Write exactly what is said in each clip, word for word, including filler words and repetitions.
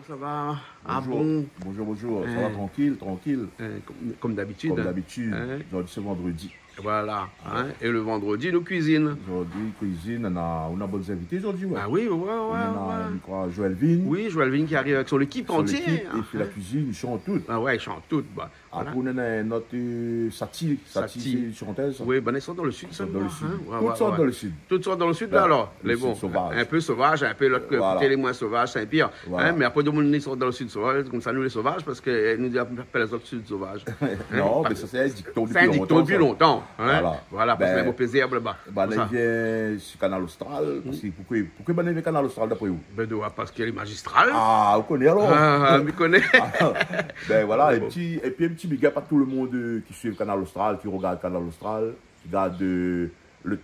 Sa va ? Ah bon ? Bonjour, bonjour. Sa va, trankil, trankil. Kom, kom dabitid, in. Zordi sé vandredi. Voilà, in. É le vandredi nou kuizine. Zordi kuizine, nou na, nou na bann zinvité zordi, oué. Ah oui, oué, oué. Nou na, mi kroi, Joël Vin. Oui, Joël Vin ki ariv avèk son lékip antié, in. Son lékip, i fé la kuizine, i shant tout. Ah oué, i shant tout, ba. Voilà. Apré nou na in not, Sati. Sati, sé in shantèz, sa. Oui, bin, i sort dan le sud, sa. Tout i sort dan le sud la, alor. Lé bon. In pé sovaz. In pé lot, koté lé moin sovaz, Saint-Pierre. Voilà. Mé apré, tout le moun i sort dan le sud sovaz, konmsa nou lé sovaz, parske nou di, apèl lézot sud sovaz. Non, mé sa sé in dikton dopi lontan, in. Voilà, parske lé mové zèrb laba. Bin, la i vien si Kanal Austral, parske poukosa, poukosa banna i vien Kanal Austral, dapré ou ? Bin, parske lé mazistral. Ah, ou koné alor. Ah, mi koné. Bin voilà, épi in ti big up a tout le moun ki suiv Kanal Austral, ki rogard Kanal Austral, ki gard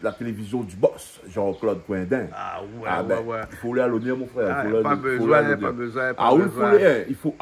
la télévizion du boss, Jean-Claude Coindin. Ah oué, oué. I fo alé a lonèr, mon frèr. I fo alé a lonèr. Ah,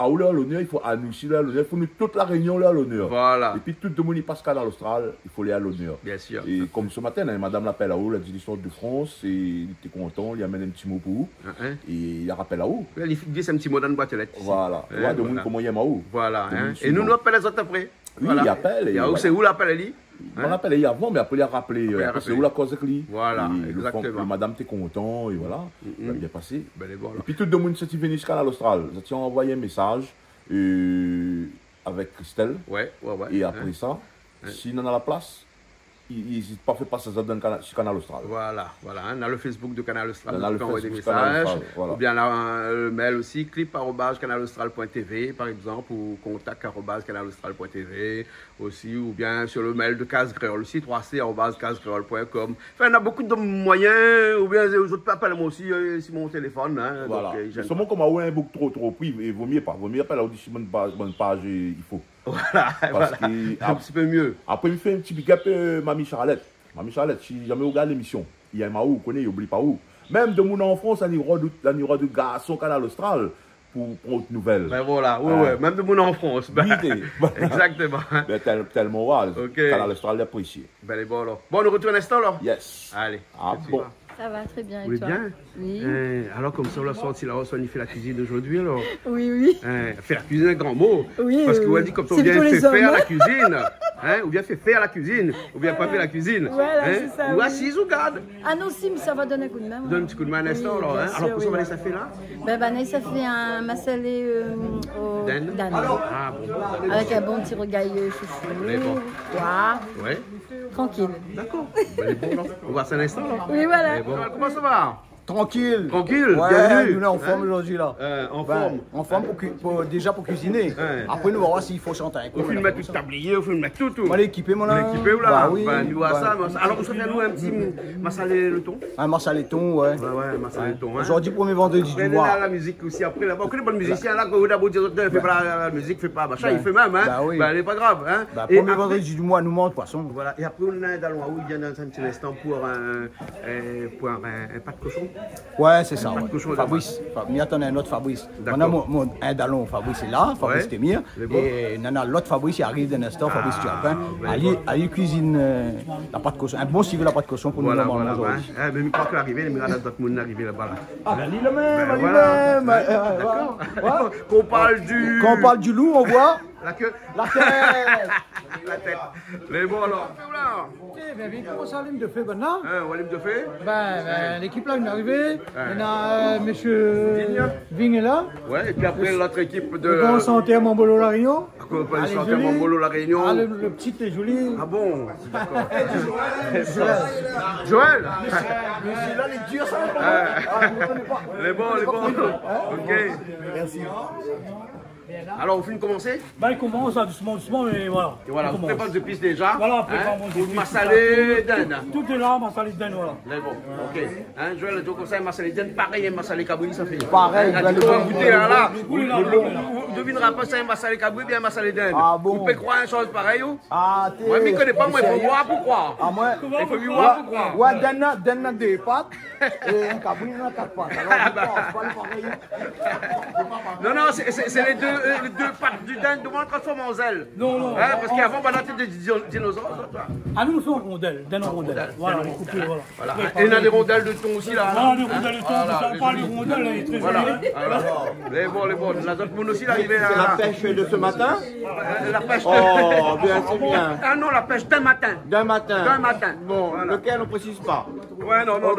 ou lé a lonèr, i fo anou osi alé a lonèr, i fo nou tout La Rényon alé a lonèr. Voilà. Épi tout le moun i pas Kanal Austral, i fo alé a lonèr. Biensir. É kom se matin, in madam la apèl aou, la di li sort de Frans, é li té kontan, li amenn in ti mo pou ou. É li rapèl aou. Li glise in ti mo dan in boit lèt isi. Voilà. Oué, de moun koman i yèm aou. Voilà. É nou, nou apèl lézot apré. Oui, i apèl, é ou, sé ou la apèl ali. Ou la apèl ali avan, mé apré li la rapèl, apré sé ou la koz avèk li. Voilà, égzaktoman. É le madam té kontan, é voilà. Sa la bien pasé. Bin, lé bon, alor. Épi tout le moun sort vni si Kanal Austral. Sa té anvoy in mésaz avèk Christelle. Oué, oué, oué. É apré sa, si néna la plas, i, i ézit pa, fé pas sa dan Kana-, si Kanal Austral. Voilà, voilà, in. Néna le Facebook de Kanal Austral, néna le Facebook Kanal Austral, voilà. Ou bien néna le mail osi, clip arobase kanal austral point T V, par égzanp, ou contact arobase kanal austral point T V osi, ou bien sur le mail de Kaz Kréol osi, trois C arobase kaz kréol point com. Anfin, néna bonpé de moiyin, ou bien zot i pé apèl amoin osi, si mon téléfone, in. Voilà. Donk, mé solman, kom aou in boug tro, tro pri, é vo mié pa, vo mié apèl aou dési bann paz, bann paz i fo. Voilà, voilà. Parske in ti pé mié. Apré, mi fé in ti big up, Mami Charlotte. Mami Charlotte, si zamé ou gard lémision, i yèm aou, ou koné, i oubli pa ou. Mèm de moun an Frans, la ni rod, la ni rod garson Kanal Austral pou pran out nouvèl. Bin voilà, oui, oui, mèm de moun an Frans. Égzaktoman. Bin, tèl, tèlman oral. OK. Kanal Austral i aprésié. Bin, lé bon, alor. Bon, nou artrouv in instan, alor. Yes. Alé, tout de suite. Sa va très bien, et toi ? Oui, bien. Oui. Alor, konmsa, ou la sorti la, ou la fé la kuizine zordi, alor ? Oui, oui. Fé la kuizine, in gran mo. Oui, parske ou la di konmsa, ou vien fé fé la kuizine. Ou vien fé fé la kuizine. Ou vien pa fé la kuizine. Voilà, sé sa, ou asiz, ou gard. Ah non, si, mé sa va donn in koudmin. Donn in ti koudmin in instan, alor. Oui, bien sûr, alor, oui. Kosa ou va fé la ? Bin, banna i sa fé in masalé dinn. Ah bon. Avèk in bon ti rougay shoushou. Lé bon. Oué. Trankil. Dakor. Bin, lé bon, alor. Ou va voir sa in instan, alor. Oui, voilà. Lé bon. Koman sa va ? Trankil. Trankil, bienvenu. Oué, nou lé an form zordi la. An form. An form pou kui-, pou, déza pou kuiziné. Apré, nou va voir si i fo shanté in kou. Ou fine mèt tout tablié, ou fine mèt tout, tout. Moin lé ékipé, moin la. Ou lé ékipé, ou la ? Ba oui. Bin, nou va voir sa. Alor, ou sa fé anou in ti masalé le ton ? In masalé ton, oué. Oué, oué, in masalé ton, in. Zordi, promié vandredi du moi. Apré, la, la mizik osi, apré, laba, ou koné bann mizisien la, kan ou di azot, fé pa la, la mizik, fé pa machin, i fé mèm, in. Ba oui. Bin, lé pa grav, in. Ba, promié vandredi du moi, nou manz poison. Voilà. É apré, nou na in dalon aou, i vien dan in ti instan pou in, pou in, in pat koshon. Oué, sé sa, oué. Pat koshon. Fabrice. Fa-, mi atann in not Fabrice. Dakor. Moin na mon, mon, in dalon Fabrice lé la, Fabrice Temir. Lé bon. É néna lot Fabrice i ariv dan in instan, Fabrice Turpin. Ali, ali kuizine la pat koshon. In bon sivé la pat koshon pou nou, normalman, zordi. Bin, mi kroi ke arivé, mi rogard dot moun arivé laba la. Ah, ali mèm, ali mèm. Dakor. Kan ou parl du, kan ou parl du lou, ou voi la ke. La tèt. La tèt. Lé bon, alor. Ébin, vit, koman sa, alim do fé, banna ? Ou alim do fé ? Bin, bin, lékip la, nou la arivé. Néna mésyé Ving lé la. Oué, épi apré, lot ékip de... Le gran shantèr Mambolo La Rényon. Akoz pa le shantèr Mambolo La Rényon ? Ah, le, le ti lé zoli. Ah bon ? Dakor. Joël. Joël. Mésyé la, lé dir, sa. Lé bon, lé bon. OK. Mèrsi. Alor, ou fine komansé ? Bin, i komans la, dousman, dousman, mé voilà. É voilà, ou prépar zépis déza. Voilà, ou prépar mon zépis, masalé dinn. Tout lé la, masalé dinn, voilà. Lé bon, OK. In, Joël, donk, konmsa, in masalé dinn, parèy, in masalé kabri, sa fé. Parèy, in, ou va gouté, la. Ou, ou, ou, ou dovinra pa si sé in masalé kabri oubien in masalé dinn. Ah bon ? Ou pé kroir in shoz parèy, ou ? Ah, té... Moin, mi koné pa, moin, i fo voir pou kroir. Ah, moin... I fo voir pou kroir. Oué, dinn, dinn na dé pat. É in kabri na kat pat. Alor, mi pans pa lé parèy. Non, non, sé, sé, sé lé dé, Euh, les deux pattes du dingue, demoun la transform an zèl. Non, non. Hein, parce qu'avant, bah, là, c'était des dino-, dinosaures, ça, toi. Ah, nou, nou fé an rondèl, dinn an rondèl. Voilà, nou koup, voilà. Voilà. Et on a des rondelles de thon aussi, là. Voilà, des rondelles de thon, tout ça. Pas les rondelles, là, les trucs, voilà. Lé bon, lé bon. La zot moun osi la arivé. C'est la pêche de ce matin ? Euh, la pêche de... Oh, bien, c'est bien. Ah non, la pêche d'un matin. D'un matin. D'un matin. Bon, voilà. Lequel, on précise pas. Ouais, non, non,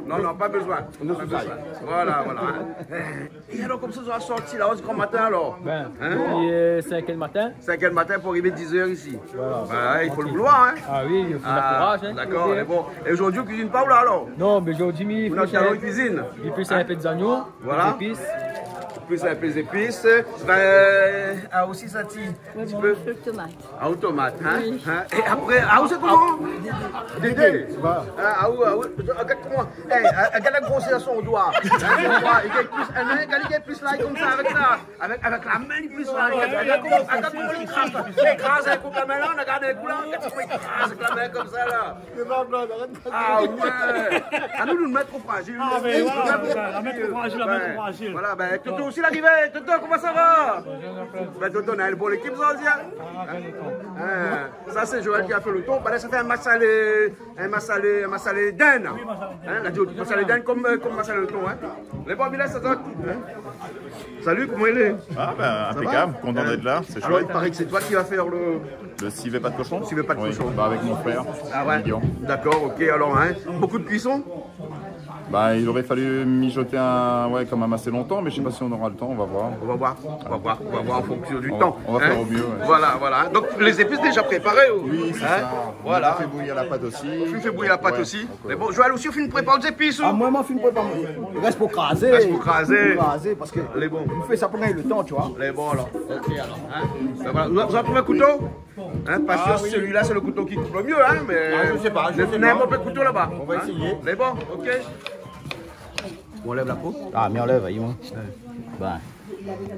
non, non, pas besoin. Pas besoin. Voilà, voilà. É alor, konmsa, zot la sorti la, o gran matin, alor. Hein ? Dopi, euh, sink èr matin. Sink èr matin pou arivé diz èr isi. Voilà. Bah, il faut le vouloir, hein. Ah oui, il faut le courage, hein. D'accord, lé bon. É zordi, ou kuizine pa ou la, alor ? Non, mé zordi, mi fé in pé zépis. Voilà. Plus in pé zépis. Ben, ah, osi sa, ti, ti pé. Tomat. Ah, ou tomat, hein ? Oui. Hein ? É apré, ah, ou sé koman ? Dédé. Ah, ou, ah, ou, agard koman. Eh, agard la grosèr son doi. Hein, son doi, li gingn plis, eh, mé kan li gingn plis la, konmsa, avèk sa. Avèk, avèk la min, li plis la. Agard koman, agard koman li kraz. Li kraz avèk la min la, ou agard avèk la min konmsa la. Ah ouais. Ah, nou, nou lé tro frazil. Ah, mé voilà, la min tro frazil, la min tro frazil. Voilà, ben, Toto osi la arivé. Toto, koman sa va ? Ben, Toto, nou na in bon lékip, sa osi, hein ? Hein, sa, sé Joël ki la fé le ton. Ben la, sa fé in masalé, in masalé, in masalé dinn. Hein, la di, masalé dinn konm, euh, konm masalé le ton, hein. Lé bon, Bilal, sa va ? Hein ? Salut, koman i lé ? Ah, ben, impeccable, content d'être là, c'est chouette. Alors, il paraît que c'est toi qui vas faire le... Le civet pas de cochon ? Civet pas de cochon. Oui, bah, avec mon frère, Lilian. Ah ouais. D'accord, ok, alors, hein, beaucoup de cuisson ? Bah, il aurait fallu mijoter un, ouais, quand même assez longtemps, mais je sais pas si on aura le temps, on va voir. On va voir, on va voir, on va voir en fonction du temps, hein. On va, on va faire au mieux, ouais. Voilà, voilà. Donc, les épices déjà préparées, ou ? Oui, c'est ça. Hein ? Voilà. On a fait bouillir la pâte aussi. On fait bouillir la pâte aussi. Ouais, donc, euh... Mé bon, Joël osi, ou fine prépar lé zépis, ou ? Ah, moin, moin fine prépar. Rès pou krazé. Rès pou krazé. Pou krazé, parske... Lé bon. Nou fé sa pou gingn le tan, tu vois. Lé bon, alor. Ok, alor, hein. Ben voilà. Zot la trouv in kouto ? Hein, parce que celui-là, c'est le couteau qui coupe le mieux, hein, mais... Ah, je sais pas, je sais pas. Néna in kouto laba. On va essayer. Hein ? Lé bon, ok. Ou anlèv la po ? Ah, mi anlèv, oui, moin. Ouais. Ben,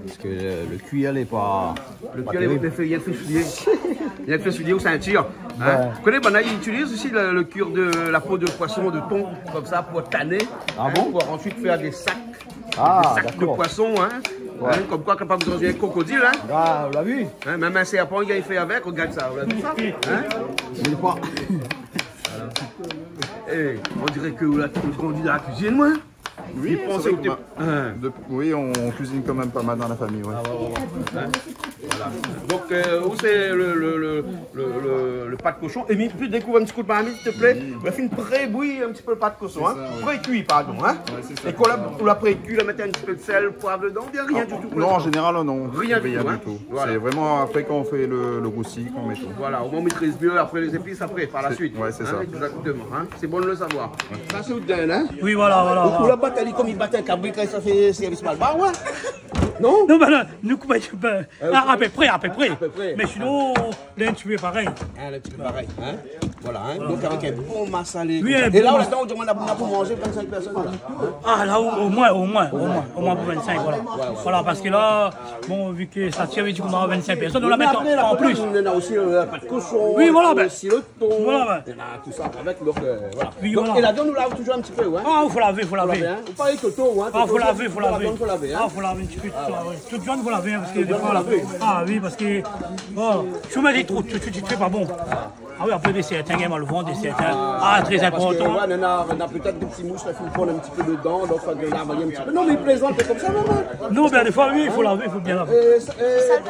parske le, le kuir lé pa, le kuir lé pa térib. Li fé, li fé soulié. Li fé soulié ou sintir. Hein ? Ouais. Ou koné, ben, i itiliz osi le, le kuir de la po de poisson, de thon, konmsa, pou tané. Ah bon ? Hein, pou ensuite faire des sacs. Ah, d'accord. Des sacs de poisson, hein. Ouais. Hein, konm koi, kan pa bezoin in krokodil, hein. Ah, ou la vu ? Hein, mèm in sèrpan, i fé avèk, regard sa, ou la vu sa ? Hein ? Mi koi. Voilà. Eh, on dirait que ou la tout grandi dan la kuizine, moin. Oui, c'est vrai que ma-, hein. De-, oui, on, on cuisine quand même pas mal dans la famille, ouais. Ah ouais, ouais, ouais. Hein ? Voilà. Donc, euh, ou sé le, le, le, le, le, le pat koshon. Émile, ou pé dékouv in ti kou de marmit, s'il te plaît ? Oui. Ou la fine pré-bouyi in ti pé le pat koshon, hein ? C'est ça, ouais. Pré-kui, pardon, hein ? Ouais, c'est ça. É kan ou la, ou la pré-kui, ou la mèt in ti pé de sèl, poiv dedan, ou bien rien du tout ? Ah, non, en général, non. Rien du tout, hein ? Rien du tout. Voilà. C'est vraiment après, quand on fait le, le roussi, qu'on met tout. Voilà, au moins, on maîtrise mieux après les épices, après, par la suite. C'est, ouais, c'est ça. Hein, exactement, hein. C'est bon de le savoir. Ouais. Ça, c'est au dinde, hein ? Oui, voilà, voilà, voilà. Ou la bat ali konm i bat in kabri kan sa fé sèrvis mal. Bah ouais. Non ? Non, ben la, nou koup, ben, Euh, à, à peu près, à peu près. À peu près. Mé sinon, lé in ti pé parèy. Ah, lé in ti pé parèy, hein. Voilà, hein. Voilà. Donc, avec un bon massalé. Oui, comme ça. Et là, bon, ladan, ou di amoin, nou na pou manzé vinn-sink pèrsone, la. Ah, la, au, au moins, au moins, au moins, au moins pou vinn-sink, voilà. Ouais, ouais. Voilà, parske la, bon, vu ke sa tir, vu ke nou na vinn-sink pèrsone, nou la mèt an plis. Oui, mé apré, la, nou na osi, euh, pat koshon, nou na osi le thon, nou na tout sa avèk, donc, euh, voilà. Oui, voilà. Donc, é ladan, nou lav toujour in ti pé, ouais. Ah, fo lavé, fo lavé. Fo lavé, hein. Ou parèy Toto, hein. Ah, fo lavé, fo lavé. Tout viann, fo lavé, hein, parske défoi, ah oui, parske, bon, si ou mèt tro, tout suit, lé pa bon. Ah oui, apré, dé sèrtin, i gingn mal o vant, dé sèrtin. Ah, très important. Parske, ouais, nana, nana pétèt dé ti moush la fine ponn in ti pé dedan, donk fo lav in ti pé. Non, mé i plézant, sé konmsa, non, non. Non, mé défoi, oui, fo lavé, fo bien lavé. Euh, sa, euh,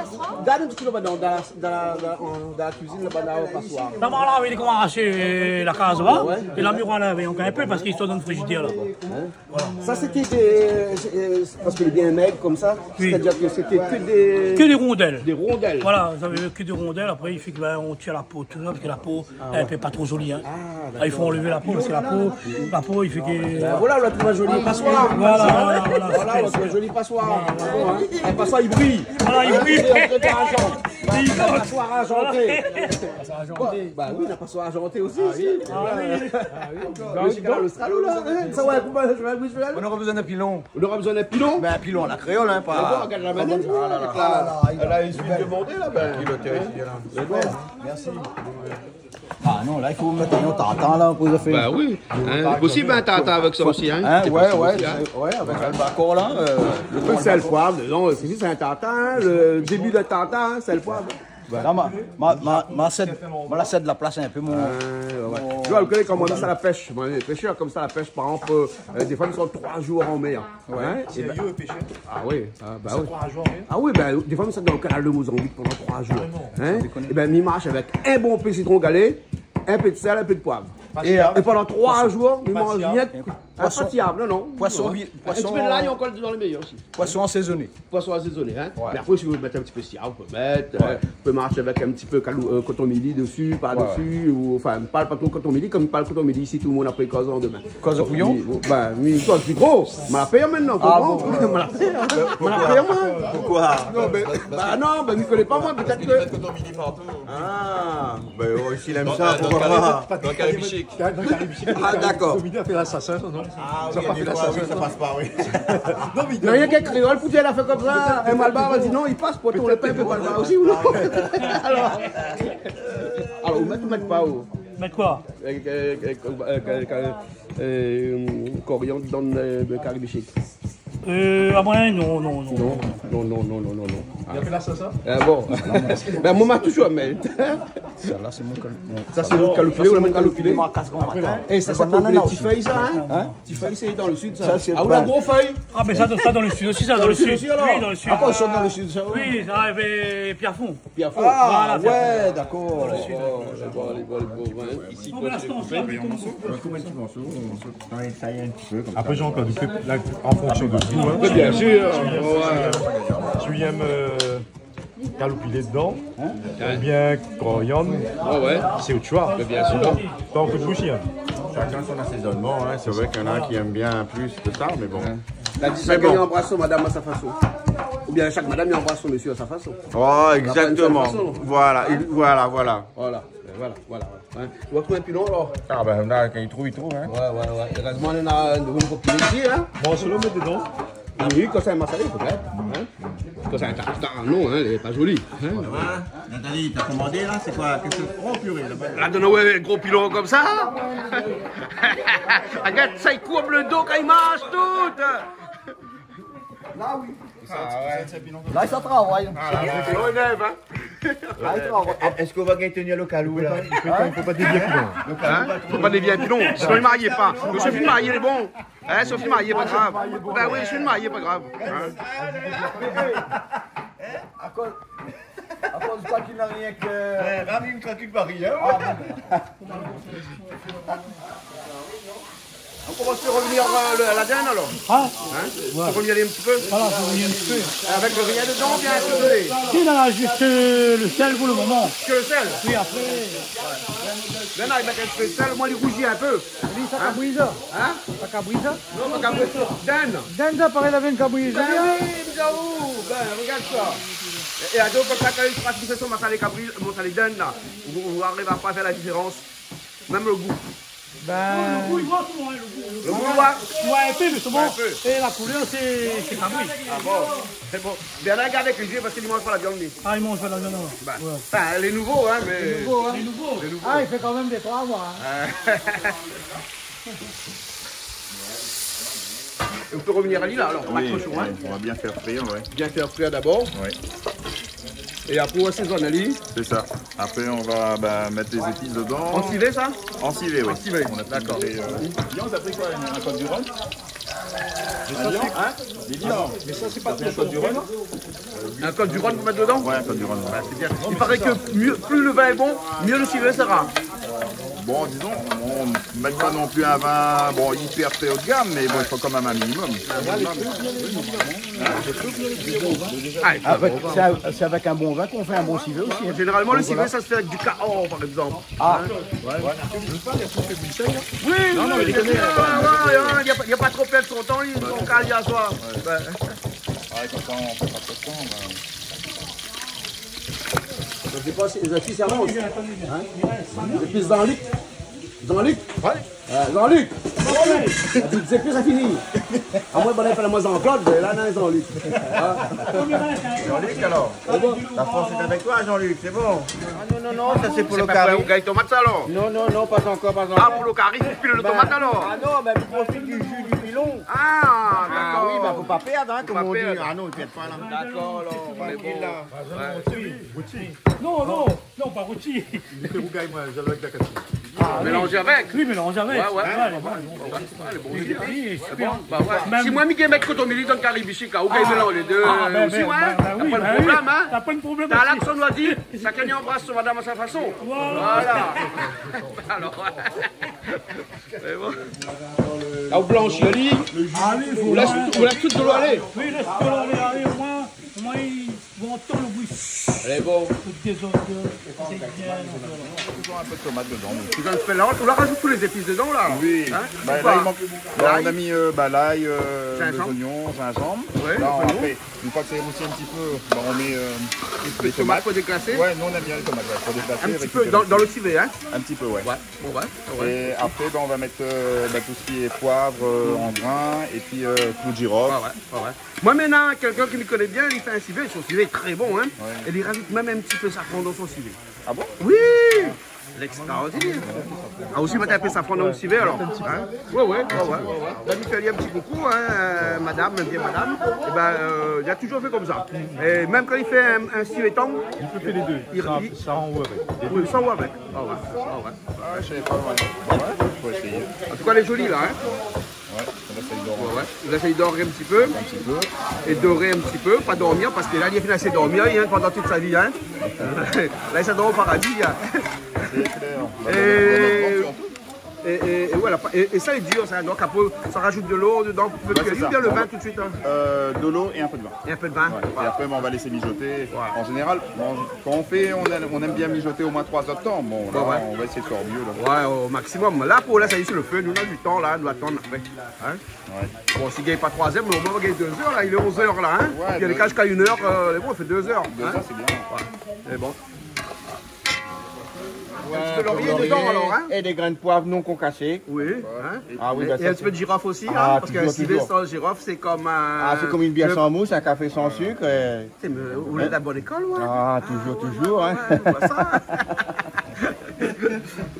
gard in ti pé laba dan, dan, dan, dan la kuizine, laba, dan la pasoir. La, voilà, oui, koman, sé la kaz, hein. Ah ouais. É la, mi roi la, oui, ankor in pé, parske i sort dan le frizidèr, la. Hein ? Voilà. Ça, c'était des, euh, parce que les biens maigres comme ça, oui, c'est-à-dire que c'était que des... Que des rondelles. Des rondelles. Voilà, vous avez que des rondelles. Après, il fait que, ben, on tire la peau, tout ça, parce que la peau, ah, elle fait pas trop jolie, hein. Ah, d'accord. Ah, il faut enlever la peau, parce que la peau, la peau, il fait que... Ben voilà, on a trouvé un joli passoire. Voilà, voilà, voilà. Voilà, on a trouvé un joli passoire. Voilà, voilà. Bon, hein. Un passoire, il brille. Voilà, il brille. Hein, il brille en argent. Il brille. Un passoire argenté. Voilà. Arjanté. Ba, ba oui, la passoir arjanté osi. Ah oui. Ah oui. Mé sé kan Austral, la, hein, sa va, koman, je vais, je vais aller. On aura besoin d'un pilon. On aura besoin d'un pilon ? Ben, un pilon à la créole, hein, pas. D'abord, regarde la manette, ah là là, là, là, elle a une suite de montée, là, ben. Merci. Ah non, la, i fo mèt in tartar, la, pou fé. Ben oui. Hein, possible, un tartare avec ça aussi, hein. Hein, ouais, ouais, ouais, avec l'albacor, là, euh, le sel, poivre dedans, c'est, c'est un tartare, hein, le début d'un tartare, hein, sel, poivre. Voilà. La, ma, ma, ma, ma sèd, ma la sèd la plas in pé, mon, ah, ouais, ouais. Mon, je vois que quand on dit ça, la pêche, moi, les pêcheurs comme ça, la pêche, par exemple, euh, des fois, ils sont trois jours en mer. Ouais. Hein, et ben, sérieux, pêcheur ? Ah oui, ah, bah oui. Trois jours en mer ? Ah oui, ben, des fois, ça dans le canal de Mozambique pendant trois jours. Ah non. Hein ? Sans déconner. Eh ben, mi marsh avec un bon pé sitron galé, un pé de sel, un pé de poivre. Et, euh, et pendant trois jours, mi manz rien que, ah, pas de siav, non, non. Poisson, ouais. Un petit peu de l'ail encore dans le meilleur aussi. Poisson assaisonné. Poisson assaisonné, hein. Ouais. Mais après, si vous voulez mettre un petit peu de siav, vous pouvez mettre, euh, vous pouvez marcher avec un petit peu calou-, euh, coton mili dessus, par-dessus, ou, enfin, parle pas trop coton mili, comme il parle coton mili ici, tout le monde après cause en demain. Cause au bouillon ? Oui, bon, ben, oui, cause du gros. Ma la pèr maintenant, comprends ? Ah bon ? Ma la pèr, hein. Ma la pèr, moi. Pourquoi ? Non, mais, bah non, ben, mi koné pa, moi, peut-être que... Ah. Ben, oh, ici, il aime ça, pourquoi pas ? Dans Caraïbes Chic. Dans Caraïbes Chic. Ah, d'accord. Coton mili, on fait l'assassin, non ? Ah oui, des fois, oui, ça passe pas, oui. Non, mais il y a rien qu'un créole, pour dire, il a fait comme ça, un malbar, on dit non, il passe pour tout le peuple, malbar aussi, ou non ? Alors, alors, ou mèt, ou mèt pa, ou ? Mèt koi ? Euh, euh, euh, euh, euh, coriandre dans, euh, le Caraïbes Chic. Euh, ah ouais, non, non, non. Non, non, non. Ah. Il a fait la sauce, hein ? Ah bon. Ben, moi, ma touzour, mé... Sa la, sé mon kal-, mon... Sa, sé le kaloupilé, ou le kaloupilé. Markas gran matin. Eh, sa, sa, non, non, non, ti fèy, sa, hein ? Hein ? Ti fèy, sé dan le sud, sa. Sa, sé... Ah, ou la gro fèy. Ah, mé sa, sa dan le sud osi, sa, dan le sud osi, alor. Oui, dan le sud. Ah, ou sort dan le sud, sa, ouais. Oui, sa, euh, Pierrefonds. Pierrefonds. Ah, voilà, ouais, d'accord. Dans le sud. Bon, bon, bon, bon, hein. Ici, bon, ben, là, c'est bon, on coupe un petit morceau, on coupe un petit morceau, on taille, taille un petit peu comme ça. Après, Jean-Claude, il fait la, en fonction de vous, hein. Mais bien sûr, ouais. Tu aimes, euh, kaloupilé dedans, hein, ou bien coriandre, ah ouais, sé out shoi. Mais bien sûr. Pas un coup de bouche, hein. Chacun son assaisonnement, hein. C'est vrai qu'il y en a un qui aime bien plus que ça, mais bon. Hein. La di, shakinn i anbras son madam a sa fason. Oubien shak madam i anbras son mésyé a sa fason. Oh, exactement. Voilà, voilà. Voilà, voilà, voilà. Hein. Ou va trouv in pilon, alor ? Ah ben, la, kan i trouv, i trouv, hein. Ouais, ouais, ouais. Erèzman, nou néna in nouvo pilon isi, hein. Bon, solo, mèt dedan. Ah oui, konmsa, in masalé, pétèt, hein. Konmsa, in tartar, non, hein, lé pa zoli, hein. Ouais, ouais. Nathalie, t'as commandé, là, c'est quoi ? Qu'est-ce que... Oh, purée, là-bas. La donn aou in gro pilon konmsa. Regarde, sa i kourb le do kan i manz tout. La, oui. Ah, ouais. La, sa i travay. Ah, la, sé lo rèv, hein. La, i travay. Èske ou va gingn tenir lo kalou, la ? Hein ? Fo pa dévié pilon. Hein ? Fo pa dévié pilon. Sinon, li mari pa. Mé si li mari, lé bon. Hein, si li mari, pa grav. Ben oui, si li mari, pa grav. Hein ? Akoz, akoz ou kroi k'i na rienk... Eh, Marie, ou kroi k'i na rienk. Ah, bon. On commence par revenir, euh, le, la dinde, alors. Hein ? Hein ? Ouais. Faut revenir un petit peu. Voilà, faut revenir un petit peu. Avec rien dedans, bien assaisonné. Si, non, non, juste, euh, le sel pour le moment. Que le sel ? Oui, après. Ouais. Maintenant, il met un petit peu de sel, moi, il rougit un peu. Li, sa kabri sa. Hein ? Sa kabri sa. Non, pa kabri. Dinde. Dinde sa, parèy, la vyin kabri sa. Ben oui, mé ou, ben, regarde ça. Et, et à deux, comme ça, quand il sera cuit, c'est son massalé kabri, massalé dinde, là. Ou, ou ariv pa fé la diférans. Mèm lo gou. Ben, lo gou, li voi, koman, hein, lo gou, lo gou. Lo gou, li voi. Ouais, in pé, mé sé bon. Ouais, in pé. É la koulèr, sé, sé kabri. Ah bon ? Sé bon. Bernard i gard avèk lé zyé parske li manz pa la vyann, li. Ah, li manz pa la vyann, non. Ben, ouais. Anfin, lé nouvo, hein, mé... Lé nouvo, hein. Lé nouvo. Ah, i fé kan mèm dé troi moi, hein. Ah. Et on peut revenir à Lille, alors, oui, on accroche, ouais, on va bien faire frire, ouais. Bien faire frire d'abord. Ouais. Et après, on assaisonne, Ali. C'est ça. Après, on va, bah, mettre les épices dedans. En civet, ça ? En civet, oui. En civet. D'accord. On a fait une petite, euh, viande, t'as pris quoi, une, un code du Rhône ? Mé sa, sé, hein ? Mé sa, sé pa tro shanpé, non ? Un code du Rhône pou mèt dedan ? Ouais, un code du Rhône, ouais. Ouais, c'est bien. Il paraît que mieux, plus le vin est bon, mieux le civet sera. Bon, disons, on met pas non plus un vin, bon, hyper très haut de gamme, mais bon, il faut quand même un minimum. Ah, avèk, sé, sé avèk in bon vin k'ou fé in bon sivé osi, hein. Généralement, le sivé, ça se fait avec du Cahors, par exemple. Ah. Hein ? Ouais. Oui, non, non, mais il y a, il y a pas, il y a pas trop perdu son temps, ils ont qu'à aller à soi. Ouais. Ouais, comme ça, on perd pas trop de temps, ben. Zépis, zépis, sa avans. Hein ? Zépis Jean-Luc. Jean-Luc. Ouais. Euh, Jean-Luc. La di zépis, sa fini. Amoin, bann i apèl amoin Jean-Claude, mé la, non, Jean-Luc. Hein ? Jean-Luc, alors. C'est bon ? La force est avec toi, Jean-Luc, c'est bon. Ah non, non, non, ça c'est pour le cari. Ou gingn tomat sa, alor ? Non, non, non, pas encore, pas encore. Ah, pour le cari, fo pil le tomat, alor ? Ah non, ben, on profite du jus du pilon. Ah, d'accord. Ah oui, ben, faut pas perdre, hein, comme on dit. Faut pas perdre. Ah non, on perd pas, là. D'accord, alors, on est bon. Tranquille, là. Ouais. Non, non, non, pas rôti. Li fé rougay, moin, zèl avèk la katine. Ah, mélanzé avèk. Oui, mélanzé avèk. Ouais, ouais. Ouais, ouais, ouais. Lé bon, lé bien. Oui, oui, oui. Lé bon, bah ouais. Mèm si moin, mi gingn mèt kotomili dan kari bishik, ou gingn mélanz lé dé osi, ouais. Ah, ben, ben, ben oui, ben oui. Na pwin problèm, hein. Na pwin problèm osi. Talaksonn la di, shakinn i anbras son madam a sa fason. Voilà. Voilà. Alors, mé bon. La, ou blanshi ali. Ah oui, ou lès, ou lès tout dolo alé. Oui, lès tout dolo alé, alé, omoin, omoin, i Bon, antann lo bri. Lé bon. Lo dézord, euh, sé bien, euh, voilà. Toujours un peu de tomate dedans, donc. Tu vas le faire là, on va rajouter tous les épices dedans, là. Oui. Hein ? Bah, ou là, pas ? Il manque, bah, on a mis, euh, bah, l'ail, euh, les oignons, gingembre. Gingembre. Ouais, les oignons. Là, on, après, une fois que c'est roussé un petit peu, bah, on met, euh, les tomates. Un petit peu de tomate pour déglacer ? Ouais, nous, on aime bien les tomates, ouais, pour déglacer avec les... Un petit peu dans, dans le civet, hein ? Un petit peu, ouais. Ouais, bon, ouais, ouais. Et après, bah, on va mettre, euh, bah, tout ce qui est poivre, euh, en grains, et puis, euh, clou de girofle. Ouais, ouais, ouais, ouais. Moin, mintnan, kèlkin ki mi koné bien, li fé in sivé, son sivé lé tré bon, hein. Ouais. É li rajout mèm in ti pé safran dan son sivé. Ah bon ? Oui. L'extraordinaire. Ah, osi, mèt in pé safran dan son sivé, alor. Hein ? Ouais, ouais, ouais, ouais, ouais, ouais. Bin, mi fé ali in ti koukou, hein, euh, madam, in vié madam. É bin, euh, li la toujour fé konmsa. É mèm kan li fé in, in sivé tang, li fé lé dé. Li, sa, li, sa an ou avèk. Oui, sa ou avèk. Ah ouais, ah ouais. Ah, je savais pas, ouais. Ouais, faut essayer. An tou ka, lé zoli, la, hein. Ouais, la, sa i dor. Ouais, ouais. La, sa i dor in ti pé. In ti pé. É doré in ti pé, pa dormir, parske la, li la fine asé dormir, hein, pandan tout sa vi, hein. La, sa dor o paradi, hein. C'est clair. Et, et, et voilà. Et, et ça est dur, ça. Donc, après, ça rajoute de l'eau dedans pour faire cuire, ou bien le vin tout de suite, hein. Ouais, c'est ça. Euh, de l'eau et un peu de vin. Et un peu de vin. Ouais. Voilà. Et après, ben, on va laisser mijoter. Voilà. En général, bon, quand on fait, on aime, on aime bien mijoter au moins trois heures de temps. Bon, là, ouais, ouais, on va essayer de faire au mieux, là. Ouais, au maximum. Là, pour là, ça y est, sur le feu, nou néna du tan, la, nou atann apré. Hein ? Ouais. Bon, si i gingn pa troi zèr, mé omoin i gingn dé zèr, la. Il est onze heures, là, hein ? Ouais, il y a des cas jusqu'à une heure, euh, bon, ça fait deux heures, hein ? Deux heures, c'est bien. Voilà. Mé bon. Ouais, un petit peu de laurier dedans, alors, hein ? Et des grains de poivre non concassés. Oui, hein ? Ah oui, et, bah, et ça, un petit peu de girofle aussi, hein, parce qu'un sivé sans girofle, c'est comme un... Ah, c'est comme une bière sans mousse, un café sans sucre, et... Té, mé ou lé la bone lékol, ouais. Ah, toujours, toujours, hein. Ouais, ouais, ouais.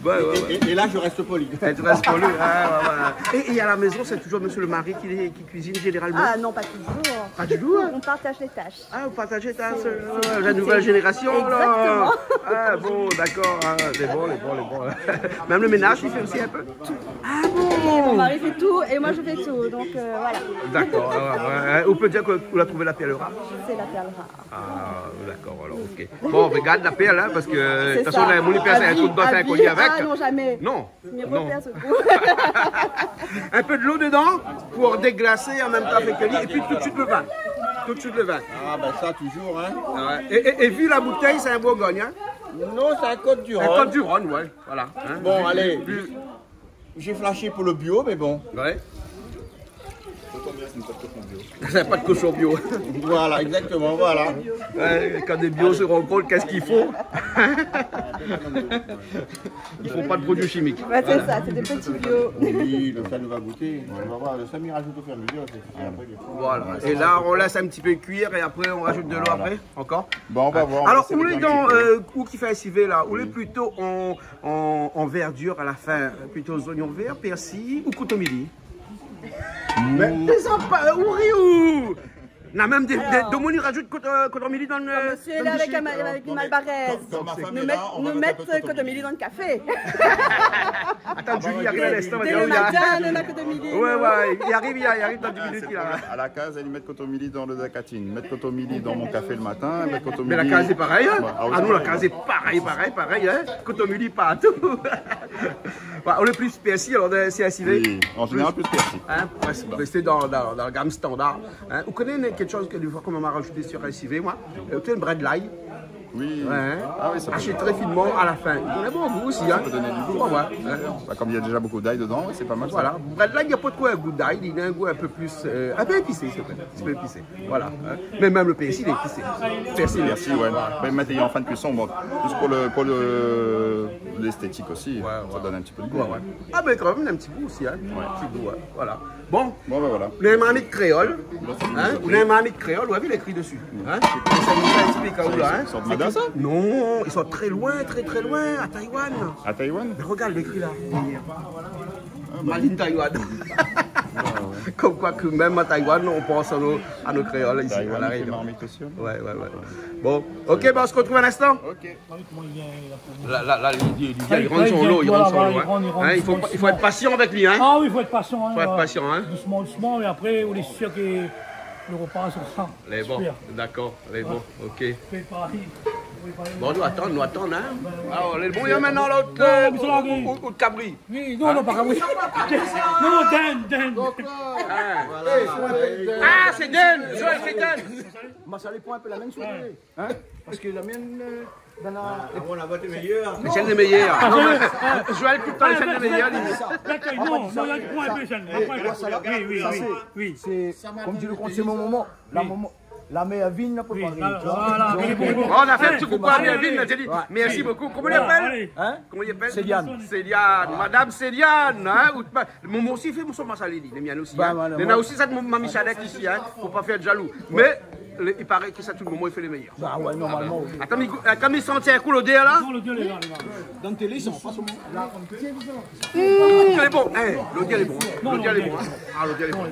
Ouais, ouais, ouais. Et, et, et là, je reste poli. Et tu restes poli, ouais, ouais, ouais. Et, et à la maison, c'est toujours monsieur le mari qui, qui cuisine généralement ? Ah non, pas toujours. Pas toujours ? On partage les tâches. Ah, vous partagez ta, c'est, euh, la nouvelle génération, là. Exactement. Ah, bon, d'accord, hein, c'est bon, c'est bon, c'est bon. Même le ménage, il fait aussi un peu ? Ah bon ? Mon mari fait tout et moi, je fais tout, donc, euh, voilà. D'accord, ouais, ouais, ouais. On peut dire que vous la trouvez la perle rare ? C'est la perle rare. Ah, d'accord, alors, ok. Bon, regarde la perle, hein, parce que, de toute façon, là, mon père, c'est un coup de bœuf inconnu avec. C'est ça. À vie, à vie. Ah, non, jamais. Non. Mi repèr se kou. Un peu de l'eau dedans pour déglacer en même temps avec le lit, et puis tout de suite le vin. Tout de suite le vin. Ah, ben ça, toujours, hein. Ah ouais. Et, et, et vu la bouteille, c'est un Bourgogne, hein. Non, c'est un Côtes-du-Rhône. Un Côtes-du-Rhône, ouais, voilà, hein. Bon, allez. Vu, vu. J'ai flashé pour le bio, mais bon. Ouais. C'est pas de cochon bio. Voilà, exactement, voilà. Ouais, quand des bio se rencontrent, qu'est-ce qu'il faut ? Il faut pas de produits chimiques. Ouais, c'est ça, c'est des petits bio. Oui, le, ça nous va goûter. On va voir, le Samy rajoute au fur et à mesure, c'est, c'est après, des fois. Voilà. Et là, on laisse un petit peu cuire et après, on rajoute de l'eau après, encore. Voilà. Bon, on va voir, on va essayer de bien cuire. Alors, ou lé dan, euh, ou ki fé in sivé la, ou lé plutôt en, en, en verdure à la fin, plutôt oignons verts, persil ou kotomili ? Mé, mé sa pa, ou ri ou ? Na mèm dé, dé, dé moun i rajout kot-, euh, kotomili dan le, dan le bishik. Comme monsieur là, avec un ma-, avec une malbaraise. Comme, comme ma femme est là, on va mettre un peu de kotomili. Nous met-, nous met kotomili dans le café. Attends, Julie, il arrive à l'instant, il arrive. Dès le matin, on a kotomili. Ouais, ouais, il arrive, il arrive dans dix minutes, là. Ah, c'est bon. À la case, elle met kotomili dans le zakatine, met kotomili dans mon café le matin, met kotomili. Mais la case, c'est pareil, hein ? Ouais, ah oui, c'est pareil. Ah, nous, la case, c'est pareil, pareil, pareil, hein ? Kotomili partout. Bah, on est plus persil, alors, c'est un sivé. Oui, en général, plus persil. Hein, pour rester dans, dans, dans la gamme standard. Hein, ou koné kékshoz ke défoi, kan ma rajout sur in sivé, moin, euh, ou koné, in brin de l'ail. Oui. Ouais, hein. Ah oui, ça peut... Ashé très finement à la fin. Il donne un bon goût aussi, hein. Ça peut donner du goût. Ouais, ouais, ouais. Bah, comme il y a déjà beaucoup d'ail dedans, ouais, c'est pas mal, ça. Voilà. Brèd la, na pa tro in gou d'ail, li na in gou in pé pli, euh, in pé épisé, s'il te plaît. Un petit peu épicé. Voilà, hein. Mais même le persil est épicé. Persil. Persil, ouais. Mé mèt an fin de cuisson, bon, juste pour le, pour le, l'esthétique aussi, ouais, ça donne un petit peu de goût. Ouais, ouais. Ah, mais quand même, un petit goût aussi, hein. Ouais. Un petit goût, hein. Voilà. Bon. Bon, ben voilà. Lé marmit kréol. Hein ? Ou lé marmit kréol, ou la vi, lé ékri desi. Hein ? Sa, sa i ésplik aou la, hein ? Sa i sort Mada, sa ? Non, i sort très loin, très, très loin, à Taïwan. À Taïwan ? Mais regarde, lé ékri la. Made in Taïwan. Comme quoi que même à Taïwan, on pense à nos, à nos créoles ici, à La Réunion. Taïwan, c'est marmite aussi, hein. Ouais, ouais, ouais. Bon, ok, ben, on se retrouve un instant. Ok. La, la, la, li, li, li, li rant son lo, li rant son lo, hein. Hein, il faut, il faut être patient avec lui, hein. Ah oui, il faut être patient, hein, voilà. Faut être patient, hein. Doucement, doucement, mais après, on est sûr que le repas sera super. Lé bon, d'accord, lé bon, ok. Fais pareil. Bon, nou atann, nou atann, hein. Alors, lé bon, il y a maintenant l'autre, euh, ou, ou, ou de cabri. Oui, non, non, pas cabri. Non, non, dinde, dinde. Donc, euh, voilà. Ah, c'est dinde, Joël, c'est dinde. Masalé, prends un peu la main, s'il vous plaît. Hein ? Parce que la mienne, euh, dans la... Ah, bon, la vôtre est meilleure. L'échelle est meilleure. Ah, non, mais, euh, Joël, écoute pas, l'échelle est meilleure, lui. D'accord, non, non, il y a du point, un peu, ça, oui, oui, oui, oui. C'est, comme dit le conte, c'est mon moment. La, mon mo-, la mère vine, la préparé, tu vois. Voilà, voilà. Donc, euh, on a fait un petit coucou à la mère vine, on a dit merci beaucoup. Comment il appelle ? Hein ? Comment il appelle ? Céliane. Céliane, Madame Céliane, hein, ou pa-, mon, mon osi i fé son masalé, li, lé mien osi, hein. Néna osi sa, mon, Mami Chadek isi, hein. Faut pas faire de jaloux. Mais, le, il paraît que sa, tout le monde, il fait les meilleurs. Bah ouais, normalement, oui. Atann, mi gou-, euh, kan mi santi in kou lodèr la. Non, lodèr lé la, lé la. Dan télé, i san pa solman. Mmh, lé bon. Eh, lodèr lé bon. Non, lodèr lé bon, hein. Ah, lodèr lé bon.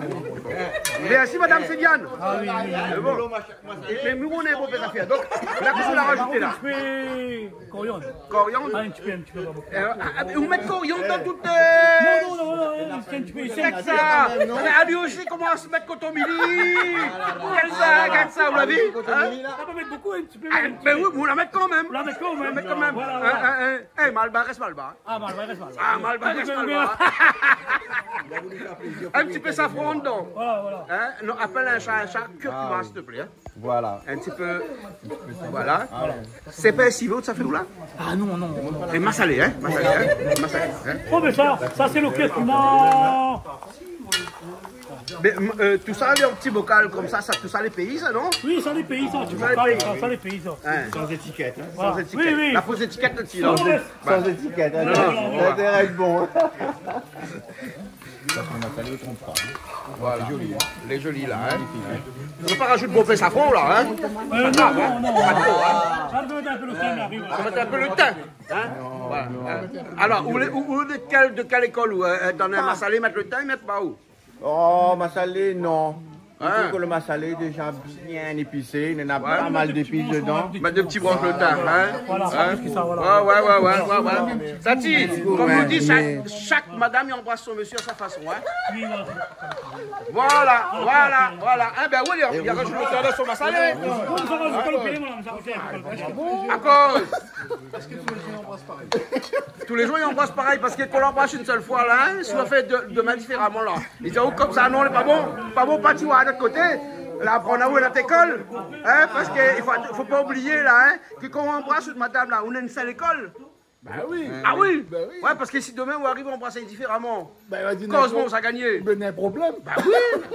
Merci, Madame Céliane. Ah oui, oui, oui. Lé bon. Mé nou, nou néna bonpé zafèr. Donc, la, kosa ou la rajouté la ? Un petit peu coriandre. Coriandre ? Ah, un petit peu, un petit peu, pas beaucoup. Euh, ah, ah, ou mèt koriand dan tout, euh... Non, non, non, non, non, c'est un petit peu, c'est un petit peu quand même, non ? Sa, ali osi i komans mèt kotomili. Gard sa, gard sa, ou la vi ? Hein ? On peut mettre beaucoup, un petit peu, un petit peu. Ah, ben oui, ou la mèt kan mèm. Ou la mèt kan mèm. Ou la mèt kan mèm. Voilà, voilà. Hein, hein, hein. Eh, malbar i rès malbar. Ah, malbar i rès malbar. Ah, malbar i rès malbar. Il a voulu faire plaisir. Un petit peu safran dedan. Voilà, voilà. Hein ? Non, appelle un chat un chat, curcuma, s'il te plaît, hein. Voilà. Un petit peu. Voilà. Sé pa in sivé ou sa fé ou la ? Ah non, non, non. É masalé, hein ? Masalé, hein ? Masalé, hein ? Oh, mais ça, ça, c'est le curcuma. Mais, euh, tout ça, les petits bocaux comme ça, ça, tout ça, les pays, ça, non ? Oui, ça, les pays, ça, tu peux parler, ça, ça, les pays, ça. Hein. Sans étiquette, hein. Voilà. Sans étiquette. Oui, oui. La fausse étiquette, le petit, là. Sans, sans étiquette, hein. Non, non, non. Ça, c'est vrai que bon. Sa, sé masalé, i tronp pa, hein. Voilà. Lé zoli, hein. Lé zoli, la, hein. Ou pa rajout bonpé safran, la, hein. Euh, non, non, non. Pa tro, hein. Sa va mèt in pé lo tin, la, oui, voilà. Sa va mèt in pé lo tin, hein. Voilà, hein. Alors, ou lé, ou, ou de kèl, de kèl lékol, ou, euh, dan in masalé, mèt lo tin, mèt pa ou ? Oh, masalé, non. Hein ? Surtout que le massalé est déjà bien épicé, il y en a pas mal d'épices dedans. Mèt dé ti bransh lo tin, hein ? Voilà, sa, plis ke sa, voilà. Ouais, ouais, ouais. Tati, comme on dit, chaque, chaque madame i anbras son monsieur à sa façon, hein ? Oui, voilà. Voilà, voilà, voilà. Ah ben oui, li la rajout lo tin dan son masalé. Bon, sa va, sa va, sa va. Akoz ? Tous les jours, i anbras parèy, parske kan ou anbras in sèl foi, la, hein, si ou fé de, de ma différemment, la. Li di aou konmsa, non, lé pa bon. Pa bon, parti oir in ot koté. La, aprann aou in ot lékol. Hein, parske i fo, fo pa oublié, la, hein, ke kan ou anbras in madam, la, ou néna in sèl lékol. Bah oui. Ah oui. Bah oui. Ouais, parske si demin ou ariv anbras ali différemment, bah, va dir koz, bon, sa gagné. Ben, na in problèm. Bah oui.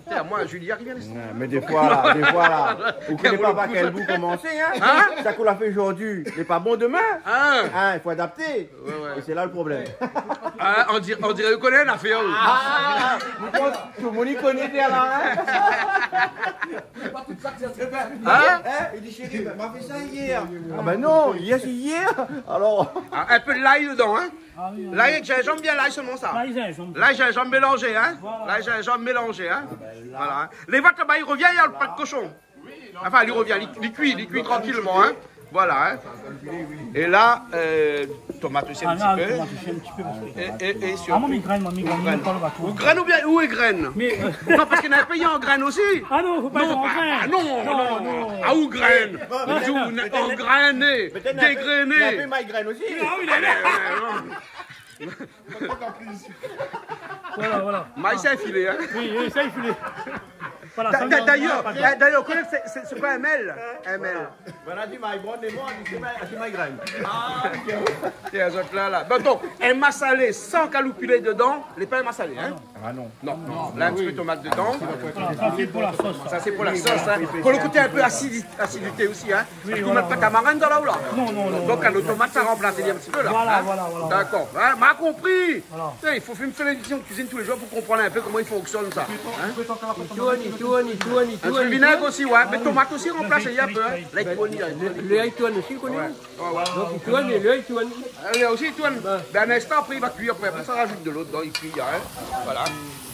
Tiens, moi, Julia, rien. Ouais, mé défoi, la, défoi, la, ou koné pa par kèl bout komansé, hein. Hein ? Sak ou la fé zordi lé pa bon demin. Hein ? Hein, i fo adapté. Ouais, ouais. É sé la lo problèm. Ah, on dir-, on diré ou koné lafèr, oui. Ah, ou pans tout lo moun i koné dé la, hein ? Hein ? Hein ? Hein ? I di, chéri, ben, ma fé sa yèr. Ah ben non, yèr sé yèr. Alors. Ah, in pé de lay dedan, hein ? Ah oui, oui. Lay èk zinzanm, bien lay solman sa. Lay zinzanm. Lay zinzanm mélanzé, hein ? Voilà. Lay zinzanm mélanzé, hein ? Ah ben la. Voilà, hein. Lé vot laba i rovien, na lo pat koshon. Anfin, li rovien, li, li kui, li kui trankilman, hein. Voilà, hein. É la, euh, tomat osi in ti pé. Ah, la, tomat osi in ti pé, parske... É, é, é sirtou... Ah, moin, mi grène, moin, mi grène, mi grène pa lo bato. Ou grène oubien ou égrène ? Mé, euh... Non, parske na in pé i angrène osi. Ah non, fo pa èt angrène. Non, pa, pa, non, non, non. Ah, ou grène. Ou di ou na angrèné, dégréné. Pétèt na in pé, na in pé mi grène osi. Ah oui, la, la. Voilà, voilà. Mé sa i filé, hein. Oui, oui, sa i filé. Voilà, da-, da-, d'ailleurs, euh, d'ailleurs, koné sé, sé, sé koi in M L ? In M L. Voilà, di my brand, lé moin, di my, di my grind. Ah, tiens, zot la, la. Bon, donk, in masalé san kaloupilé dedan, lé pa in masalé, hein ? Ah non. Non, non, la, in ti pé tomat dedan. Voilà, sa sé pou la sos, sa. Sa sé pou la sos, hein. Pou le koté in pé asidi-, asidité osi, hein. Oui, voilà, voilà. Parske ou mèt pa tamarin dedan la, ou la ? Non, non, non. Donk, lo tomat, sa ranplas in ti pé la, hein. Voilà, voilà, voilà. Dakor. Hein, ma konpri. Voilà. Té, i fo fé, fé lémision de kuizine tou lé zour pou konprann in pé koman i fonksyonn sa. Hein ? I tourn, i tourn, i tourn, i tourn. In ti pé vinèg osi, ouais. Mé tomat osi ranplas in pé, hein. La, i tourn, la, i tourn. Lé, i tourn osi, koné. Ouais. Donk, i tourn, é lé, i tourn. Ah, li osi, i tourn. Bin, in instan, apré, i va kui. Apré, apré, sa rajout de lo dedan, i kui, hein. Voilà.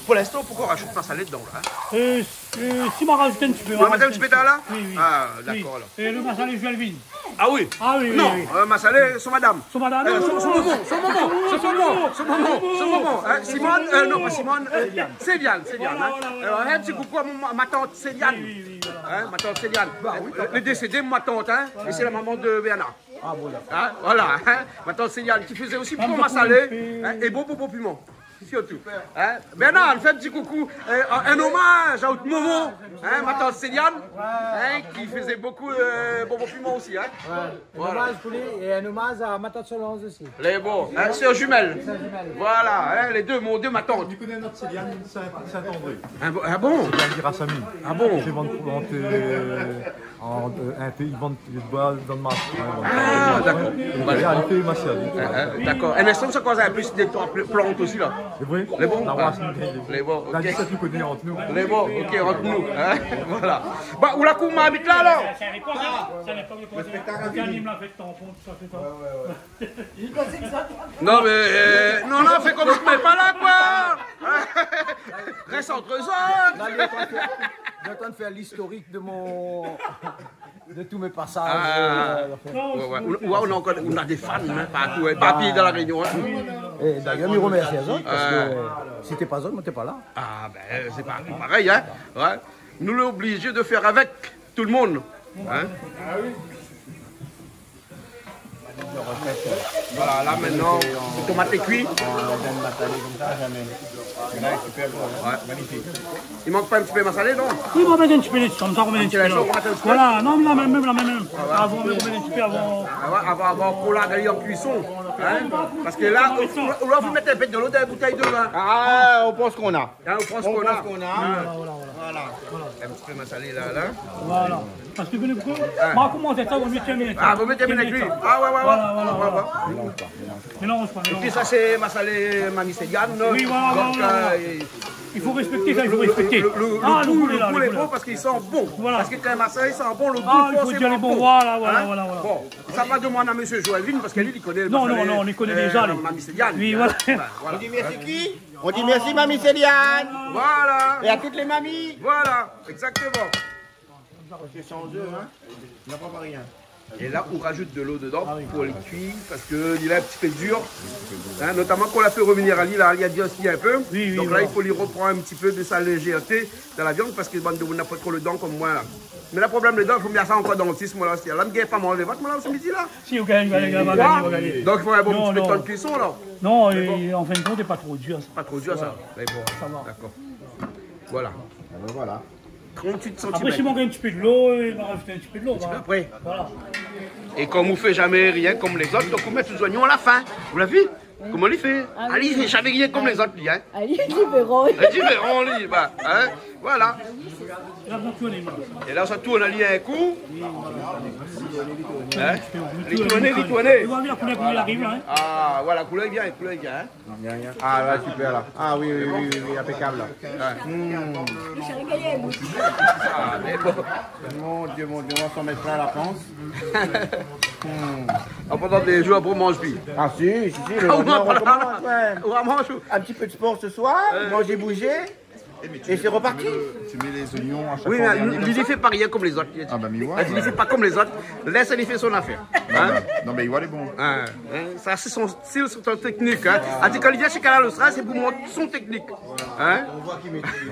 Pou linstan, poukoi rajout pa salé dedan, la, hein ? Euh, euh, si, ma rajout in ti pé, ma rajout in ti pé. Ou va mèt in ti pé la ? Oui, oui. Ah, dakor, alor. Oui. É lo masalé Joël Vin. Ah oui. Ah oui, oui, oui. Non, euh, masalé, son madam. Son madam, euh, non, son, non, son momon, son momon, son momon, son momon, hein, Simone, euh, non, pa Simone, euh, Céliane, Céliane, hein. Voilà, voilà, voilà. Alors, in ti koukou à mon, ma tante Céliane. Oui, oui, oui, voilà. Hein, ma tante Céliane. Bah oui, elle est décédée, ma tante, hein, et c'est la maman de Bernard. Ah bon, d'accord. Hein, voilà, hein, ma tante Céliane, ki fézé osi bon masalé, hein, é bon bonbon piman. Sirtou. Super. Hein ? Bernard, fé in ti koukou, euh, in omaz à out momon, hein, ma tante Céliane, hein, ki fézé bonpé, euh, bonbon piman osi, hein. Ouais. Voilà. In omaz pou li é in omaz à ma tante Solange osi. Lé bon, hein, sœur jumelle. Sœur jumelle. Voilà, hein, lé dé, mon dé ma tante. Ou koné nout Céliane, Saint-, Saint-André. Ah bon, ah bon ? Céliane Girasami. Ah bon ? Sé vann pou, euh, An, euh, in pé, i vann dé boi dan le marshé. Ah, dakor. Voilà. Alé, fé masalé. Hein, hein, dakor. É mé sa, sa koz in pé dé twa pl-, plant osi, la. Sé vré ? Lé bon ? Ah ouais, sé vré. Lé bon, OK. La di sa, ou koné ant nou. Lé bon, OK, ant nou, hein. Voilà. Ba, ou la koup marmit la, alor ? Sa dépan, hein. Sa dépan de koi. Ou anime la fèt tanpon, tout sa, tout sa. Ouais, ouais, ouais. Non, mé, euh, non, non, fé konm si ou lé pa la, koi. Rès ant zot. Là, il est en train de faire, il est en train de faire l'historique de mon, de tous mes passages, euh, enfin. Ah. Ouais, ouais. Ou, ou, ou na ankor, ou na dé fan, hein, partou, hein, parpiyé dan La Rényon, hein. É d'ayèr, mi romèrsi azot, parske, euh, si té pa zot, moin té pa la. Ah, bin, sé pa parèy, hein. Ouais. Nou lé oblizé de fèr avèk tout le monde, hein. Voilà, la, mintnan, lo tomat lé kui. Ouais. I mank pa in ti pé masalé, non ? Oui, bon, mèt in ti pé, konmsa, ou mèt in ti pé, la. Voilà, non, la mèm, la mèm, la mèm. Ah ouais. Avan, ou mèt in ti pé avan. Ah ouais, avan, avan k'ou la gingn an kuison, hein ? Parske la, ou, ou la, ou mèt in pé de lo dan in boutèy de vin. Ah, on prend ce qu'on a. Hein, on prend ce qu'on a. On prend ce qu'on a. Voilà, voilà, voilà. Voilà. In ti pé masalé la, la. Voilà. Parske, vou koné poukoi ? Ah. Moin, koman sa, vo myé tèrminé sa. Ah, vo myé tèrminé avèk li. Ah, ouais, ouais, ouais. Voilà, voilà, voilà. Mélanz pa, mélanz pa. Épi sa, sé masalé Mami Céliane, non ? Oui, voilà, voilà, voilà. Donk, euh, i fo rèspèkté sa, i fo rèspèkté. Lo, lo, lo, ah, lo gou, lo gou lé bon parske i san bon. Voilà. Parske kan in masalé i san bon, lo gou lé bon. Ah, i fo dir forséman lé bon. Voilà, voilà, voilà. Hein ? Bon, sa pa demann a mésyé Joël Vin parske li, li koné lo masalé, non, non, non, li koné déza, euh, li. Mami Céliane. Oui, voilà. Hein, voilà. On dit merci qui ? On dit merci, Mamie Céliane. Voilà. Et à toutes les mamies. Voilà, exactement. Parske san zèf, hein, na pa rien. É la, ou rajout de lo dedan pou li kui, parske li lé in ti pé dir, hein, notaman kan ou la fé revenir ali, la, li la dirsé in pé. Oui, oui, voilà. Donk la, i fo li repran in ti pé de sa léjèrté dan la viann, parske bann demoun na pa tro lo dan konm moin, la. Mé la, problèm lo dan, fo mi sa ankor dantis, moin, la, sé la, mi gingn pa manz lo vant, moin, la, sé midi, la. Si, ou gingn, ou gingn, ou gingn, ou gingn. Donk, i fo in bon ti pé de tan de kuison, la. Non, non, non. Mé bon. É an fin de kont, lé pa tro dir, sa. Pa tro dir, sa. Voilà. Mé bon, dakor. Voilà. Ah ben voilà. Trente-huit centimètres. Apré, si i mank in ti pé de lo, i va rajout in ti pé de lo, in ti pé apré. Voilà. É konm ou fé jamé rien konm lézot, donk ou mèt lo zoignon a la fin. Ou la vi ? Koman li fé ? Ah oui. Ali, li fé jamé rien konm lézot, li, hein. Ali lé diféran. Lé diféran, li, ba, hein. Voilà. La, ou tourn ali in kou. Hein ? Li tourn, li tourn. Ou voi la koulèr i ariv, hein. Ah, voilà, koulèr i vien, koulèr i vien, hein. Ah, la, super, la. Ah oui, oui, oui, oui, oui, impeccable, la. Ouais. Hmm. Ah, mé bon. Mon Dieu, mon Dieu, on va s'en mettre plein la panse. Hmm. An pandan dé zour, apré, ou manz pi. Ah si, si, si, le lendemain, on recommence, ouais. Ah, ou manz pa la. Ou manz ou ? Un petit peu de sport ce soir, euh, manger, bouger. Eh, mais tu mets, et c'est reparti. Tu mets les oignons à chaque fois. Oui, mé li, li fé pa rien konm lézot. Ah, ben, mi voi, li fé pa konm lézot. Lès ali fé son zafèr. Non, mé, non, mé li voi lé bon. Hein, hein, sa, sé son stil, sé son teknik, hein. Ah. Li di, kan li vien shé Kanal Austral, sé pou mont son teknik. Hein ? On voit qu'il maîtrise.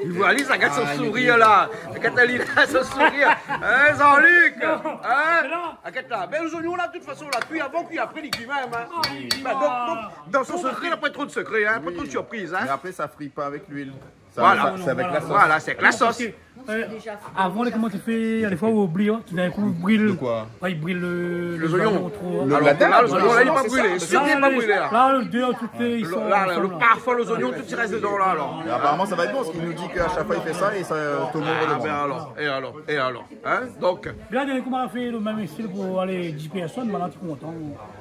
Li voi ali, sa, gard son sourir, la. Gard ali, la, son sourir. Hein, Jean-Luc ? Hein ? Gard la. Bin, lé zoignon, la, de tout fason, la, kui avan, kui apré, li kui mèm, hein. Ah, oui, oui. Bin, donk, donk, dan son sekré, na pa tro de sekré, hein, pa tro de surpriz, hein. Oui. Mé apré, sa fri pa avèk luil. Voilà. Sa, sé avèk la sos. Voilà, sé avèk la sos. Non, parske, euh, avan, lé, koman ou fé, défoi ou oubli, hein, tout d'in kou ou bril. De koi ? Ouais, i bril le, le zoignon. Zoignon tro, hein. Le, la tèr, la, le zoignon, la, lé pa brilé. Sir, lé pa brilé, la. La, le dé, tout, euh, i lé ansanm, la. Le parfin, le zoignon, tout i rès dedan, la, alor. Mé aparaman, sa va èt bon, parske i nou di ke a shak foi i fé sa é sa, euh, tout le moun i demann. Ah, bin alor, é alor, é alor, hein ? Donk, la, d'in kou, nou la fé le mèm stil pou alé dis pèrsone, mé la, lé kontan.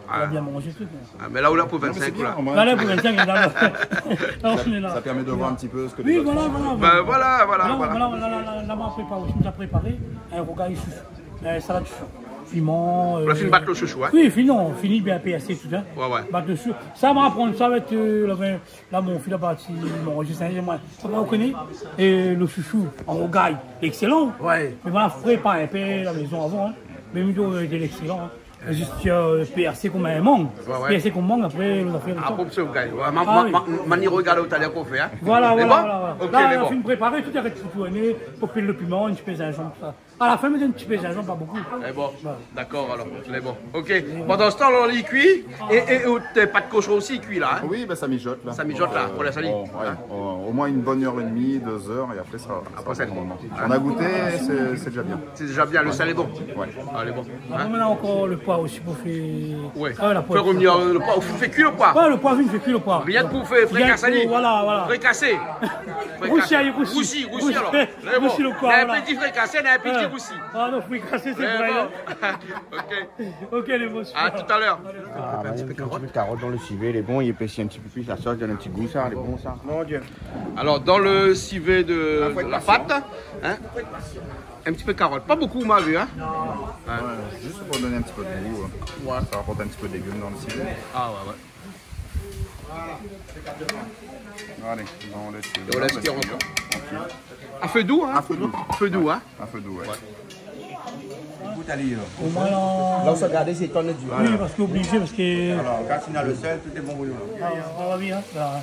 Ah. Nou la bien manzé, tout, hein. Ah, mé la ou lé pou vinn-sink, la. Non, mé sé bien, la. La, lé pou vinn-sink, la. Sa, sa pèrmé de voir in ti pé sak lé zot i fé. Oui, voilà, voilà. Bin voilà, voilà, voilà. La, la, la, la, ma prépar osi, ma prépar in rougay shoushou. Euh, salad shoushou. Piman, euh... Ou la fine bat le shoushou, hein ? Oui, fini, non, fini bien pèrsé, tout, hein. Ouais, ouais. Bat le shoushou. Sa, ma aprann sa avèk, euh, la, la, mon fi la parti manzé, sa, moin. Sa, ou koné, euh, le shoushou an rougay, excellent. Ouais. Mé ma la prépar in pé la mézon avan, hein. Mé mi di, euh, lé excellent, hein. Zis, euh, pèrsé konm in mang. Ouais, ouais. Pèrsé konm mang, apré, nou la fé le tan. Ah, pou se gagn. Ouais, ma, ma, ma, ma ni rogard talèr koman ou fé, hein. Voilà, voilà, voilà. Lé bon ? Ok, lé bon. La, la fine préparé, tout arèt pou tourné, pou pil le piman, in ti pé zinzanm, tout sa. A la fin, mi mèt in ti pé zinzanm, pa bokou. Lé bon. Voilà. Dakor, alor. Lé bon. Ok. Pandan se tan, alor, li kui. É, é, é, euh, out pat koshon osi i kui, la, hein ? Oui, bin, sa mijot, la. Sa mijot, la, pou la sali. Bon, ouais. Hein ? Au, au moins une bonne heure et demie, deux heures, et après, ça, ça va normalement. Après, c'est bon. On a goûté, c'est, c'est déjà bien. Sé déza bien, le sèl lé bon. Ouais. Ah, lé bon. Apré, nou na ankor le poi osi pou fé... Ouais. Ah, la poi. Fé revnir le poi. Ou fé kui le poi. Ouais, le poi, mi fé kui le poi. Rien pou fé frikasé. Rien pou, voilà, voilà. Frikasé. Rousi, rousi. Rousi, rousi, alor. Lé bon. Rousi le poi, voilà. Na in pé di frikasé, na in pé di rousi. Ah non, frikasé, sé... Lé bon. Ok. Ok, lé bon, super. À tout à l'heure. Ah, in ti pé karot. In ti pé karot dan le sivé, lé bon, i épési in ti pé plis la sos, i donn in ti gou, sa, lé bon, sa. Mon Dieu. Alor, dan le sivé de la pat, hein, in ti pé karot. Pa bokou, ma vi, hein. Non. Ouais. Ouais, zis pou donn in ti pé de gou, hein. Ouais. Sa aport in ti pé de légim dan le sivé. Ah ouais, ouais. Alé, nou lès... É nou lès kui ankor. Trankil. A fé dou, hein ? A fé dou. Fé dou, hein ? A fé dou, ouais. Ouais. Ékout, alé, euh, o moin, la, la ou sa gardé, sé tan di... Oui, parske oblizé, parske... Alor, kan ou na le sèl, tout lé bon pou nou, la. Ah, ah, oui, hein, la.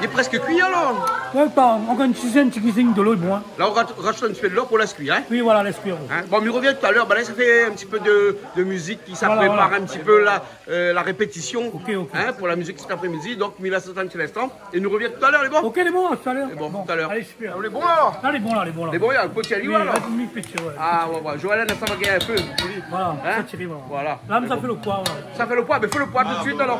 Lé prèsk kui, alor ? Ouais, pa, ankor in ti, in ti kuizine de lo, bon, hein. La, ou rat-, rajout in ti pé de lo pou lès kui, hein ? Oui, voilà, lès kui, oui. Hein ? Bon, mi revien talèr. Ba la, sa fé in ti pé de, de mizik ki sa prépar in ti pé la, euh, la répétision, hein, pou la mizik sèt aprémidi. Voilà, voilà. Ok, ok. Donk, mi lès atann in ti linstan é nou revien talèr, lé bon ? Ok, lé bon, talèr. Lé bon, talèr. Alé, super. Lé bon, alor ? La, lé bon, la, lé bon, la. Lé bon, na le poti ali, alor ? Oui, la, mi pé, ouais. Ah, ouais, ouais. Joël, na sa va gagn in pé. Voilà, sa i vé, voilà. Hein ? Voilà. La, mé sa fé le poi, voilà. Sa fé le poi, mé fé le poi tout de suit, alor.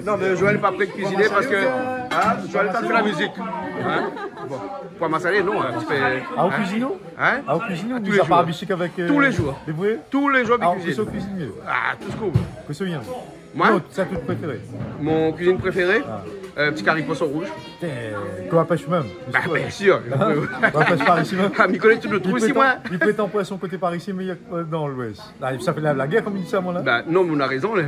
Non, mé Joël lé pa pré de kuiziné parske, hein, Joël lé an trin de fé la mizik. Hein ? Bon. Poi masalé, non, in ti pé, hein ? Ah, ou kuizine, ou ? Hein ? Ah, ou kuizine, ou sa pa abisik avèk, euh... Tous les jours. Sé vré ? Tous les jours, mi kuizine. Ah, ou kuizine mié ? Ah, tout sak ou vé. Kosa ou yèm ? Moin ? Non, sa, out kuizine préféré ? Mon kuizine préféré ? Ah. Euh, ti kari poison rouz. Putain, koi, pèsh mèm ? Ba, bien sir. Koi, pèsh par isi mèm ? Ah, mi koné tout le trou isi, moin. I pé tan, i pé tan poison koté par isi, mé, euh, dan Loès. La, sa fé la, la gèr, konm i di sa, moin, la. Ba non, mé ou na rézon, la.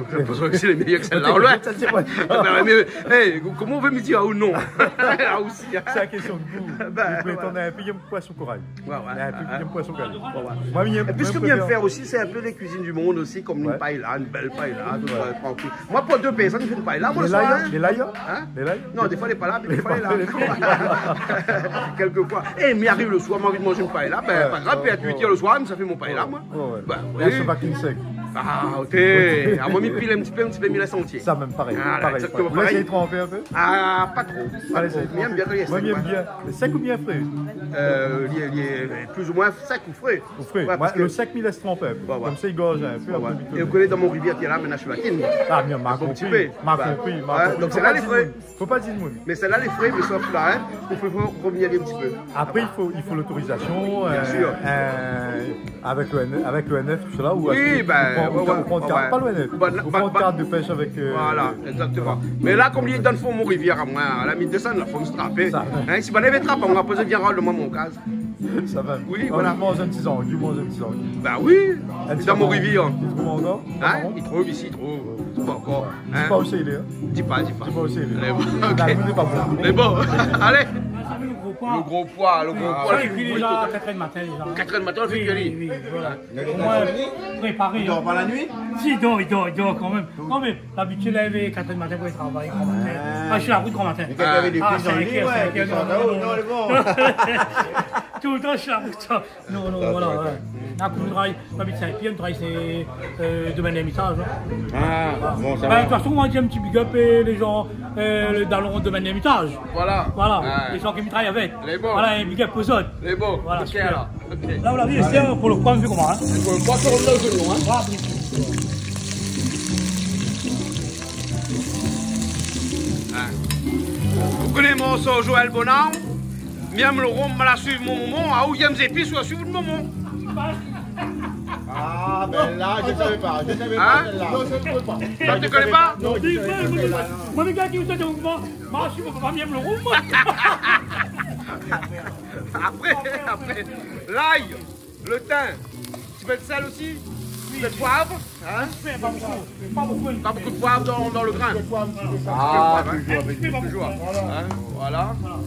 Sé lé méyèr ke sèl-la, ouais. Sa, sé vré. Ba, mé, é, koman ou vé mi di, ah, ou non ? La osi, hein. Sé in késtion de gou. Ba, ouais. I pé tan in pé, i yèm poison koray. Ouais, ouais. Néna pli, ouais, ouais, poison koray. Ouais, ouais. Moin, mi yèm, é pi, sak mi yèm fé osi, sé in pé lé kuizine du mond osi, konm in paella, in bèl paella, tout, ouais, trankil. Moin, pou dé pèrsone, mi fé in paella, moin, le soir, hein. Lé la, lé la ? Hein ? Lé la ? Non, défoi lé pa la, mé défoi lé la. Kèlkefoi. É, mi ariv le soir, mi anvi manz in paella, bin, pa grav, ouais, ouais, ouais, vèr uit èr le soir, mi sa fé mon paella, moin. Ouais, ouais. Bin, oui. Lé pa sèk. Ah, ok. Ah, moin, mi pil in ti pé, in ti pé, mi lès antié. Sa mèm, parèy. Voilà, parèy, exactement, parèy. Ou lès ali tranpé in pé ? Ah, pa tro. Pa tro. Ou lès ali tranpé. Mi yèm bien kan lé sèk, moin. Moin, mi yèm bien. Sèk oubien fré ? Euh, li lé, li lé pli ou moin sèk ou fré. Ou fré. Ouais, parske le sèk, mi lès tranpé in pé. Ouais, ouais. Konmsa, i gorz in pé, ouais, ouais. Apré, mi tourn. É ou koné, dan mon rivièr, la, mé na shoumakin. Ah, bien, ma konpri, ma konpri. Bon, ti pé. Ma konpri, ma konpri. Fo pa di le moun. Fo pa di le moun. Mé sèl-la lé fré, mé sof la, hein, i fo, fo revnir in ti pé. Apré, i fo, i fo lotorizasion, bien sir, euh, avèk l'O N F, avèk l'O N F, tout sa la, ou... Oui, bin, ouais, ouais, ouais. Ou pran out kart, pa l'O N F. Ou pran out kart de pèsh avèk, euh... Voilà, exactement. Mé la, konm li lé dan le fon mon rivièr, amoin, a la mi désann, la fo mi trap. Sa. Hein, si banna i vé trap amoin, apré, mi vien rann amoin mon kaz. Sa va. Oui, voilà. Ou manz in ti zangi, ou manz in ti zangi. Ba oui, dan mon rivièr. I trouv ankor ? Hein ? I trouv isi, i trouv. Pankor. Hein ? Di pa ousa i lé, hein ? Di pa, di pa. Di pa ousa i lé. Alé, bon, ok. La, nou lé pa bon. Mé bon, alé. Ah, sa, le gro poi. Le gro poi, le gro poi. Sa, li kui déza a katr èr du matin, déza, hein. Katr èr du matin, ou fé kui ali. Oui, oui, oui, voilà. Omoin, préparé, hein. I dor pa la nuit ? Si, i dor, i dor, i dor kan mèm. Non, mé labitid, la, lévé katr èr du matin pou alé travay, gran matin. Ah. Ah, mi lé la rout gran matin. Mé kan lavé dé kui dan le li, ouais, sink èr, sink èr, non, non, non, non. Toultan, sa, sa. Non, non, voilà, ouais. La komin travay, pa vit sa, épi nou travay, sé, euh, Domaine Hermitage, hein. Ah, bon, sa va. Ben, de toute façon, moi, j'ai un petit big up, euh, les gens, euh, le dalon Domaine Hermitage. Voilà. Voilà, les gens ki mi travay avèk. Lé bon. Voilà, un big up aux autres. Lé bon. Voilà, super. Ok, alors. Ok. La, ou la vi, sé pou lo poi, mi fé koman, hein ? Pou lo poi, ou tourn lé zoignon, hein ? Voilà, bien sûr. Hein. Ou koné mon sor Joël Bonan ? Mi èm lo rom, ma la suiv mon momon, aou i èm zépis, ou la suiv out momon. Ah, ben là, je savais pas, je savais pas celle-là. Hein ? Non, je ne savais pas. Toi, tu connais pas ? Non, je ne savais pas celle-là, non. Moi, mi gard ki ou té, ma la suiv mon momon, mi èm lo rom. Après, après, l'ail, le thym, un petit peu de sel aussi, un petit peu de poivre, hein ? Oui, pas beaucoup, pas beaucoup. Pas beaucoup de poivre dans, dans le grain. Ah, toujours, toujours. Hein, voilà. Voilà.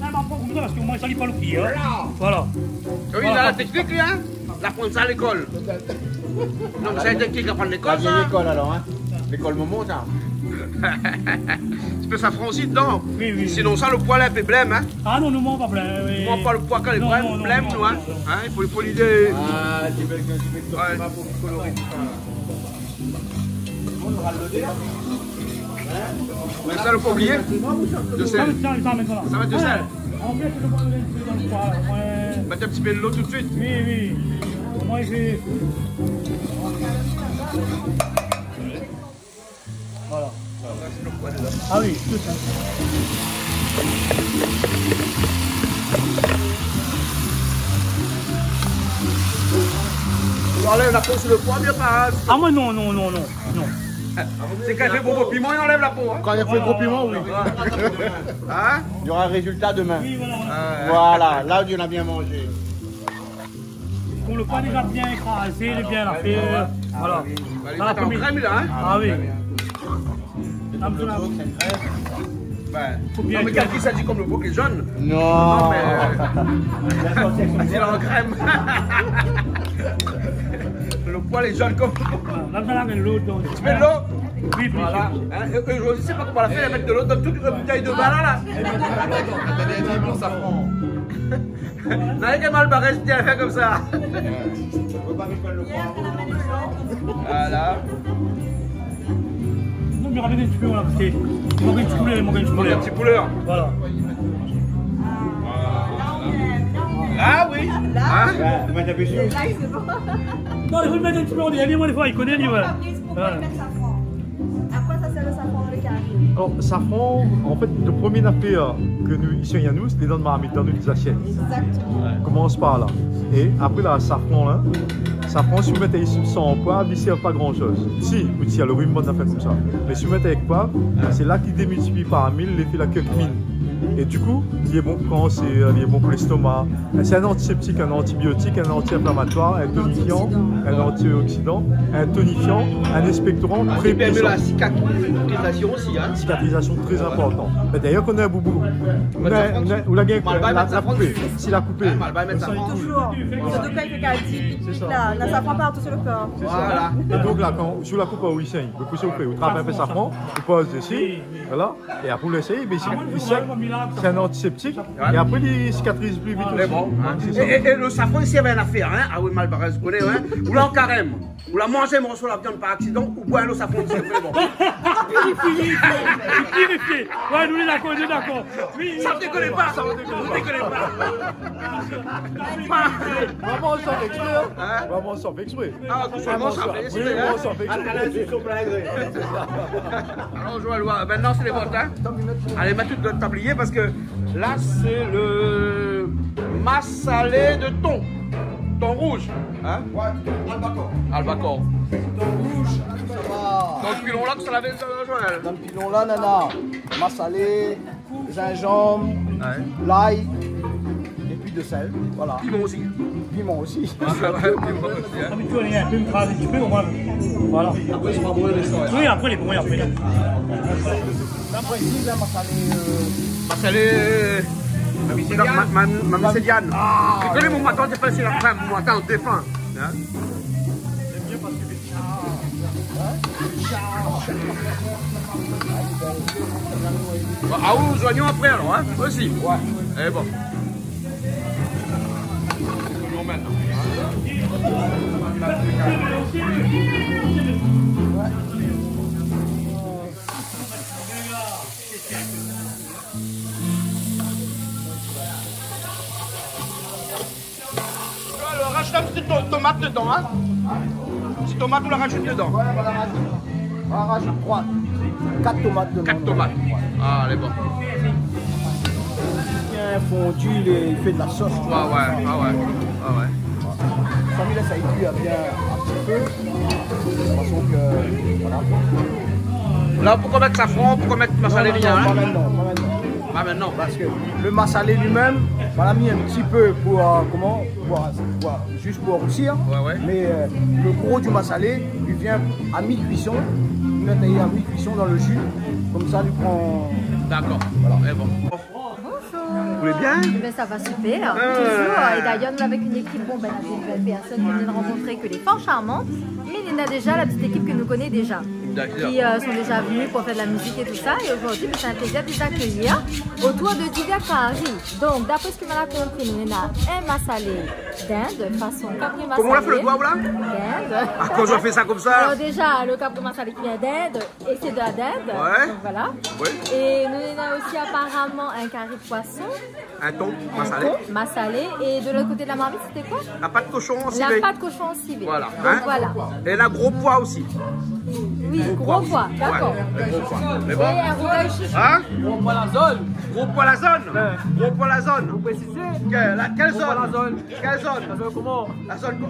Là, ma pran konmsa parske moin, sa li pa lo pi, hein. Voilà. Oui, il a la technique, lui, hein. La aprann sa lékol. Non, mé sa, la teknik la aprann lékol, sa. La vièy lékol, alor, hein. Lékol momon, sa. Ti pé safran osi dedan. Oui, oui. Sinon, sa, lo poi la in pé blèm, hein. Ah non, nou manz pa blèm, oui. Nou manz pa lo poi kan lé blèm, nou, hein. Non, non, non. Hein, i fo, i fo lidé. Ah, ti pé, ti pé, ouais, pou koloré tousa. Mé sa, lo pa oublié, de sel. Sa va, sa va, sa va. Sa va, de sel. Mèt in ti pé dolo tout de suite. Oui, oui. Moi, je... Voilà. Ah oui, tout ça. Ou anlèv la po su lo poi, bien pa, hein ? Ah, moi, non, non, non, non, non. Sé kan i fé gro piman, i anlèv la po, hein ? Quand il y a fait gros piment, oui. Hein ? Il y aura un résultat demain. Oui, voilà, voilà. Ah, ouais. Voilà, là, on a bien mangé. Bon, lo poi lé déza bien ékrazé, lé bien la fé. Voilà. Voilà, li lé an krèm, la, hein ? Ah oui. Ben, fo bien, non, mé kèl ki sa di konm lo bouk lé zone ? Non. Non, mé, euh, li lé an krèm. Lo poi lé zone konm... Voilà. La, voilà, mèt dolo dedan. Ti pé dolo ? Oui, oui. Voilà. Hein, é, é, mi sé pa koman la fé, la mèt dolo dan tout la boutèy de vin la, la. Mé dolo dedan. Mé dolo dedan. Navé ke Malbarès bien fé konmsa. Voilà. Non, mé ramèn in ti pé, voilà, parske i mank in ti koulèr, i mank in ti koulèr. I mank in ti koulèr. Voilà. Ah oui. Là, hein ? Là, c'est bon. Non, i fo mèt in ti pé an dèrnié, moin, défoi, i koné, li, ouais. Fabrice, pourquoi tu mets safran ? À quoi ça sert le safran dans le cari ? Alors, safran, en fait, lo promié nafèr ke nou, isi, néna, nou, lé dan marmit, dan nout zasièt. Exactement. Komans par la. É apré, la, safran, la, safran, si ou mèt isi san poiv, li sèrv pa gran shoz. Si, ou tir lo rim, bann nafèr konmsa. Mé si ou mèt avèk poiv, sé la ki démiltipli par mil léfé la kirkmine. É du kou, li lé bon pou kansèr, li lé bon pou lèstoma. Sé in antisèptik, in antibiotik, in anti-inflamatoir, in tonifian, in antioksidan, in tonifian, in ékspéktoran, pré-éblésan. Anti-P M E, la cicatrisation aussi, hein. Cicatrisation très important. Mé d'ayèr, kan ou néna in boubou, ou la gingn koupé. Si la koupé. Toujours. Surtout quand il fait caddie, pique-nique, là. On a safran partout sur le corps. Voilà. É donk la, kan, si ou la koup, oui, sé, ou pous, ou fé, ou trap in pé safran, ou poz dési. Voilà. É apré, ou lès, mé sé, sé in antisèptik. É apré, li sikatriz pli vit osi. Lé bon, hein. Sé sa. É, é, é lo safran isi, avèk la fé, hein. Ah oui, Malbarès, ou koné, hein. Ou la an karèm. Ou la manz in morso la viann par aksidan, ou boir lo safran isi, lé bon. Pirifié, pirifié. Ouais, nou lé dakor, nou lé dakor. Oui, oui. Sa, ou dékone pa. Sa, ou dékone pa. Vréman, san fé éksprè, hein. Hein ? Vréman, san fé éksprè. Ah, tout simplement, ça fait... Oui, hein. Bon, ça fait... Allez, allez, sur son plat, oui. Alors, je vois le... Maintenant, c'est les vôtres, hein. Allez, mets tout dans le tablier parce que là, c'est le massalé de thon. Thon rouge, hein. Ouais, albacore. Albacore. Thon rouge, ça va. Dans le pilon là, tout ça, la veine, ça va, Joël. Dans le pilon là, nana, massalé, zinzanm, ouais, lay, épi de sèl, voilà. Piman osi. Piman osi. Ah, ouais, piman osi, hein. Ah, mé ou vé in pé, mi kraz in ti pé, omoin. Voilà. Apré, sé pa bon, lé sa, hein. Oui, apré, lé bon, apré. Apré, isi, la, masalé, euh, masalé, euh, ma-, ma-, ma-, mamie Céliane. Ah. Ou koné, mon matant, défin, sé la fin, mon matant, défin. Hein ? Bon, ah, ou, zoignon apré, alor, hein, osi. Ouais. Eh bon. Alor, rajout in ti to-, tomat dedan, in. Ti tomat, ou la rajout dedan. Ouais, voilà, rajout. Ah, rajout troi, kat tomat dedan. Kat tomat. Ouais. Ah, lé bon. Bien fondu, lé, i fé de la sos, tu vois. Ouais, ouais, ah ouais. Ah ouais. Sa mi lès ali kui bien in ti pé. De tout fason ke, voilà. La, ou pé pa mèt safran, ou pé pa mèt masalé, rien, in ? Non, non, non, pa mintnan, pa mintnan. Pa mintnan. Parske le masalé li mèm, voilà, mi in ti pé pou, euh, koman, pou, pou, zis pou rousi, in. Ouais, ouais. Mé, euh, le gro du masalé, li vien a mi-kuison. Li mèt ali a mi-kuison dan le ji. Komsa, li pran... Dakor. Voilà. Lé bon. Bonjour. Vous allez bien ? Eh ben, ça va super. Euh. Toujours. Et d'ailleurs, nous, avec une équipe, bon, ben, la plus nouvelle personne que je viens de rencontrer, que les fort charmantes, mais il y en a déjà la petite équipe que nous connaît déjà, d'accord, qui, euh, sont déjà venus pour faire de la musique et tout ça. Et aujourd'hui, ben, c'est un plaisir de les accueillir autour de divers caris. Donc, d'après ce que j'ai compris, nous, on a un massalé d'Inde, façon capri massalé. Koman ou la fé le doi, ou la ? D'Inde. Ah, kan ou la fé sa komsa ? Alors déjà, le capri massalé qui vient d'Inde, et c'est de la dinde. Ouais. Donc voilà. Ouais. Et nous, on a aussi apparemment un cari de poisson. Un thon massalé. Un thon massalé. Et de l'autre côté de la marmite, c'était quoi ? La pat koshon an sivé. La pat koshon an sivé. Voilà. Donc, hein ? Voilà. É la gro poi osi. Oui, gro poi, dakor. Ouais, gro poi. Lé bon ? Et un rougail chouchou. Hein ? Gro poi la zone. Gro poi la zone. Ouais. Gro poi la zone. Vous précisez ? Ke-, la, kèl zone ? Gro poi la zone. Kèl zone ? La zone koman ? La zone ko-,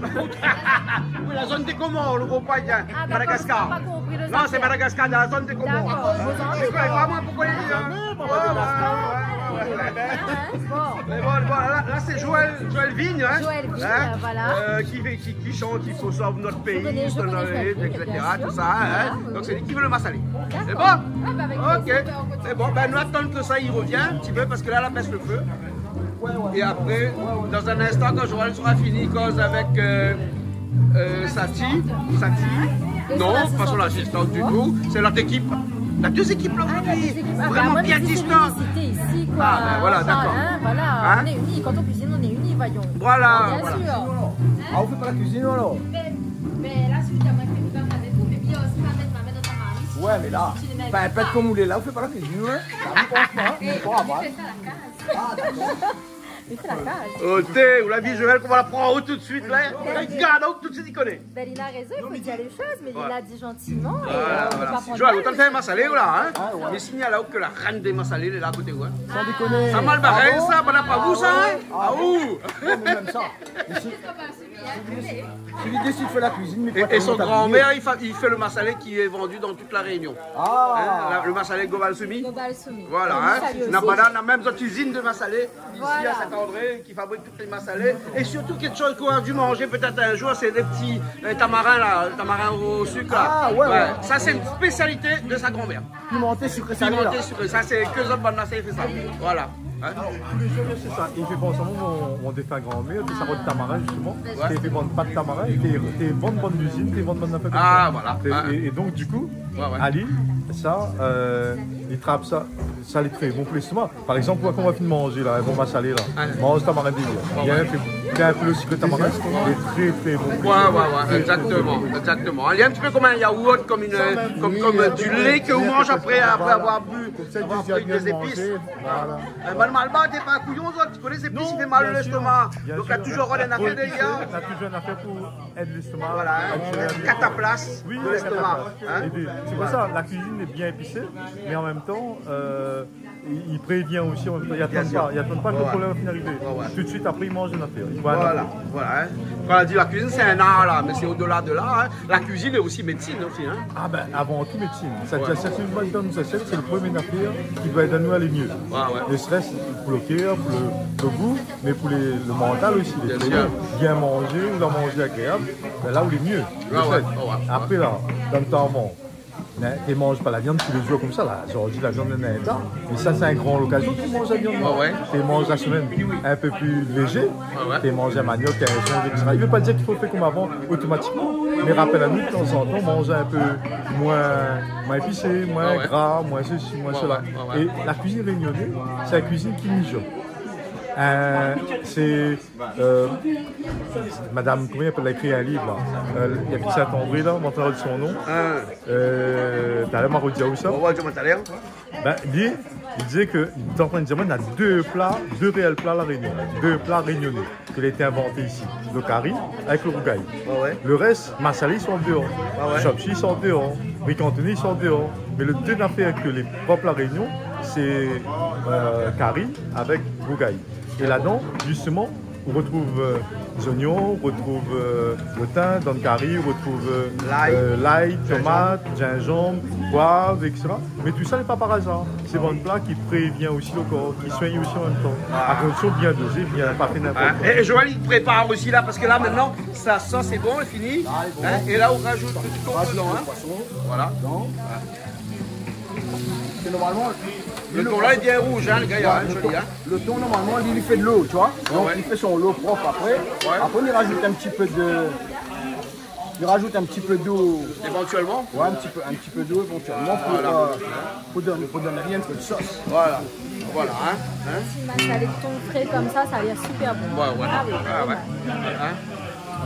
oui, la zone de koman, le gro poi, hein ? Ah, dakor, Madagascar. J'ai pas compris le... Non, sé Madagascar, la zone de koman. Dakor, je vous en prie. Sé koi, pa moin, poukosa li di, hein ? Ouais, ouais, ouais, ouais, ouais. Hein, hein, bon. Mé bon, bon, la, la, sé Joël, Joël Vigne, hein ? Joël Vigne, hein ? Voilà. Euh, ki, ki, ki shant, i fo sov nout péi, je connais, je connais Joël Vigne, bien sûr. Tout sa, hein ? Voilà, oui, oui. Donk sé li ki fé le massalé. Dakor. Sé bon ? Ah, bah, avec plaisir, on peut continuer. Sé bon, ben, nou atann ke sa i revien in ti pé, parske la, la bès le fé. É apré, dan in instan, kan Joël sera fini, koz avèk, euh, euh, Sati, Sati, non, pa son asistant du tout, sé nout ékip. Nou na dé zékip la zordi. Ah, il y a deux équipes. Ah, bah, moi, je me suis félicitée ici, quoi. Vréman bien distant. Ah, ben voilà, dakor. Enfin, hein, voilà. Hein ? On est unis. Quand on cuisine, on est unis, voyons. Voilà, voilà. Bien sûr. Ah, ou fé pa la kuizine, alor ? Mé, mé la, sélui ki la manzé, li va fé tout, mé bien osi, va mèt, va mèt dan ta marmit. Ouais, mé la, si tu le mets pas, pa, pa konm ou lé la, ou fé pa la kuizine, ouais. Sa, mi pans pa, hein. Bon, ah, ouais. Li fé sa la kaz. Ah, dakor. Li fé la kaz. Oté, ou la vi Joël, koman la pran aou tout de suite, la ? Li gard aou tout de suite, li koné. Ben, il a raison, il faut dire les choses, mais il l'a dit gentiment, et, euh, on peut pas prendre mal. Voilà, voilà. Joël, ou la fé in massalé, ou la, hein ? Ah, ouais. Mé signal aou ke la reine des massalés, lé la koté ou, hein ? Sans déconner. Sa mal baré, sa, pa la pa vou, sa, hein ? Ah, ouais. Ah, ou. Non, mé mèm sa. Mé si, si li désid fé la kuizine, mé... É, é son granmèr, li fé, li fé le massalé ki lé vandu dan tout La Réunion. Ah. Hein, la, le massalé Gobal Soumi. Gobal Soumi. Voilà, hein. Nana, nana mèm zot izine de massalé isi à Saint-André ki fabrik tout lé massalé. É sirtou, kèk shoz k'ou la du manzé pétèt in zour, sé dé ti, euh, tamarin, la, tamarin o sik, la. Ah, ouais, ouais. Sa, sé in spésialité de sa granmèr. Pimanté, sikré, salé, la. Pimanté, sikré. Sa, sé ke zot bann-la i fé sa. Voilà. Hein ? Alor, tou lé zour, sé sa. É mi pans amoin, mon, mon défin granmèr té sava di tamarin, zistoman. Ouais. Té, té vann pa de tamarin, té, té vann bann lizine, té vann bann nafèr konmsa. Ah, voilà. É, hein, é, é donk, du kou, ouais, ouais, ali, sa, euh, li trap sa, sa lé tré bon pou lèstoma. Par égzanp, ou voi, kan ou la fine manzé, la, in bon massalé, la. Ouais. Manz tamarin dèrièr. Ouais, ouais. Bien, fé, fé in pé le sik tamarin, lé tré, tré bon pou lèstoma. Ouais, ouais, ouais, exactement, exactement. Lé in ti pé konm in yaourt, konm in, konm, konm, euh, du lé ke ou manz apré, apré avoir bu, avoir pris des épices. Voilà. Euh, bann malbar, té pa kouyon, zot, zot i koné, zépis i fé mal lèstoma. Non, bien sûr. Donk, la touzour avoir in nafèr dèrièr. La touzour in nafèr pou èd lèstoma. Voilà, hein. Kataplaz de lèstoma, hein. Oui, kataplaz. Voilà. É pui, sé pou sa, la kuizine lé bien épisé, mé an mèm tan, euh, i, i prévien osi, an mèm tan. Bien sûr. I atann pa, i atann pa ke le problèm la fine arivé. Ouais, ouais. Tout de suite, apré, i manz in nafèr. Voilà. Voilà, hein. Kan ou la di la kuizine, sé in ar, la, mé sé odela de l'ar, hein. La kuizine lé osi médesine, osi, hein. Ah ben, avan tou, médesine. Sa, ouais, sa, sé in, dan nout assièt, sé le promié nafèr ki doi èd anou alé mié. Ouais, ouais. Ne serait-ce pou le kèr, pou le, le gou, mé pou lé, le mantal osi, lé... Bien sûr. Bien manzé, ou la manzé agréab, ben la ou lé mié. Ouais, ouais, ouais, ouais. Apré, la, dan le tan avan, hein, té manz pa la viann tou lé zour konmsa, la. Zordi, la viann néna in ta. Mé sa, sé in gran lokazion pou manz la viann. Ouais, ouais. Té manz la semèn in pé pli lézé. Ouais, ouais. Té manz in maniok, in son, et cetera. I vé pa dir k'i fo fé konm avan, otomatikman. Mé rapèl anou, de tan zan tan, manz in pé moin, moin épisé, moin gra, moin sesi, moin sela. Ouais, ouais, ouais, ouais. É la kuizine rényoné, sé in kuizine ki mizote. Euh, sé, euh, madam, koman i apèl, la ékri in liv la. Euh, i abit Saint-André la, mi antré rod son non. Ah. Euh, talèr ma redi aou sa. Bon, ouais, tu m'as talèr. Ben, li, li dizé ke, li té antrinn dir, néna dé pla, dé réèl pla La Rényon, dé pla rényoné, ke la été invanté isi. Lo kari avèk lo rougay. Ouais, ouais. Lo rès, masalé, i sort déor. Ah ouais. Chopchi, i sort déor. Ri kantoné, i sort déor. Mé lo dé nafèr ke lé prop La Rényon, sé, euh, kari avèk rougay. É ladan, zistoman, ou rotrouv, euh, zoignon, ou rotrouv, euh, lo tin, dann kari, ou rotrouv, euh, lay, euh, lay, tomat, zinzanm, poiv, et cetera. Mé tousa lé pa par azar. Sé bann pla ki prévien osi lo kor, ki soign osi an mèm tan. A kondisyon bien dozé, bien, pa fé ninport koi. É, é Joël, li prépar osi la, parske la, mintnan, sa, sa sé bon, lé fini. La lé bon. É la, ou rajout lo ton dedan, in. Voilà. Sé normalman, lo ton la, li lé bien rouz, in, lo gayar, in, zoli, in. Lo ton, normalman, li, li fé dolo, tu vois. Donk, li fé son lo prop apré. Ouais. Apré, li rajout in ti pé de, li rajout in ti pé dolo. Évantuèlman. Ouais, in ti pé, in ti pé dolo évantuèlman pou, euh, pou donn, pou donn ali in pé de sos. Voilà. Voilà, in, in. Si masalé ton fré konmsa, sa a lèr super bon. Ouais, ouais. Ah oui, vraiment. In.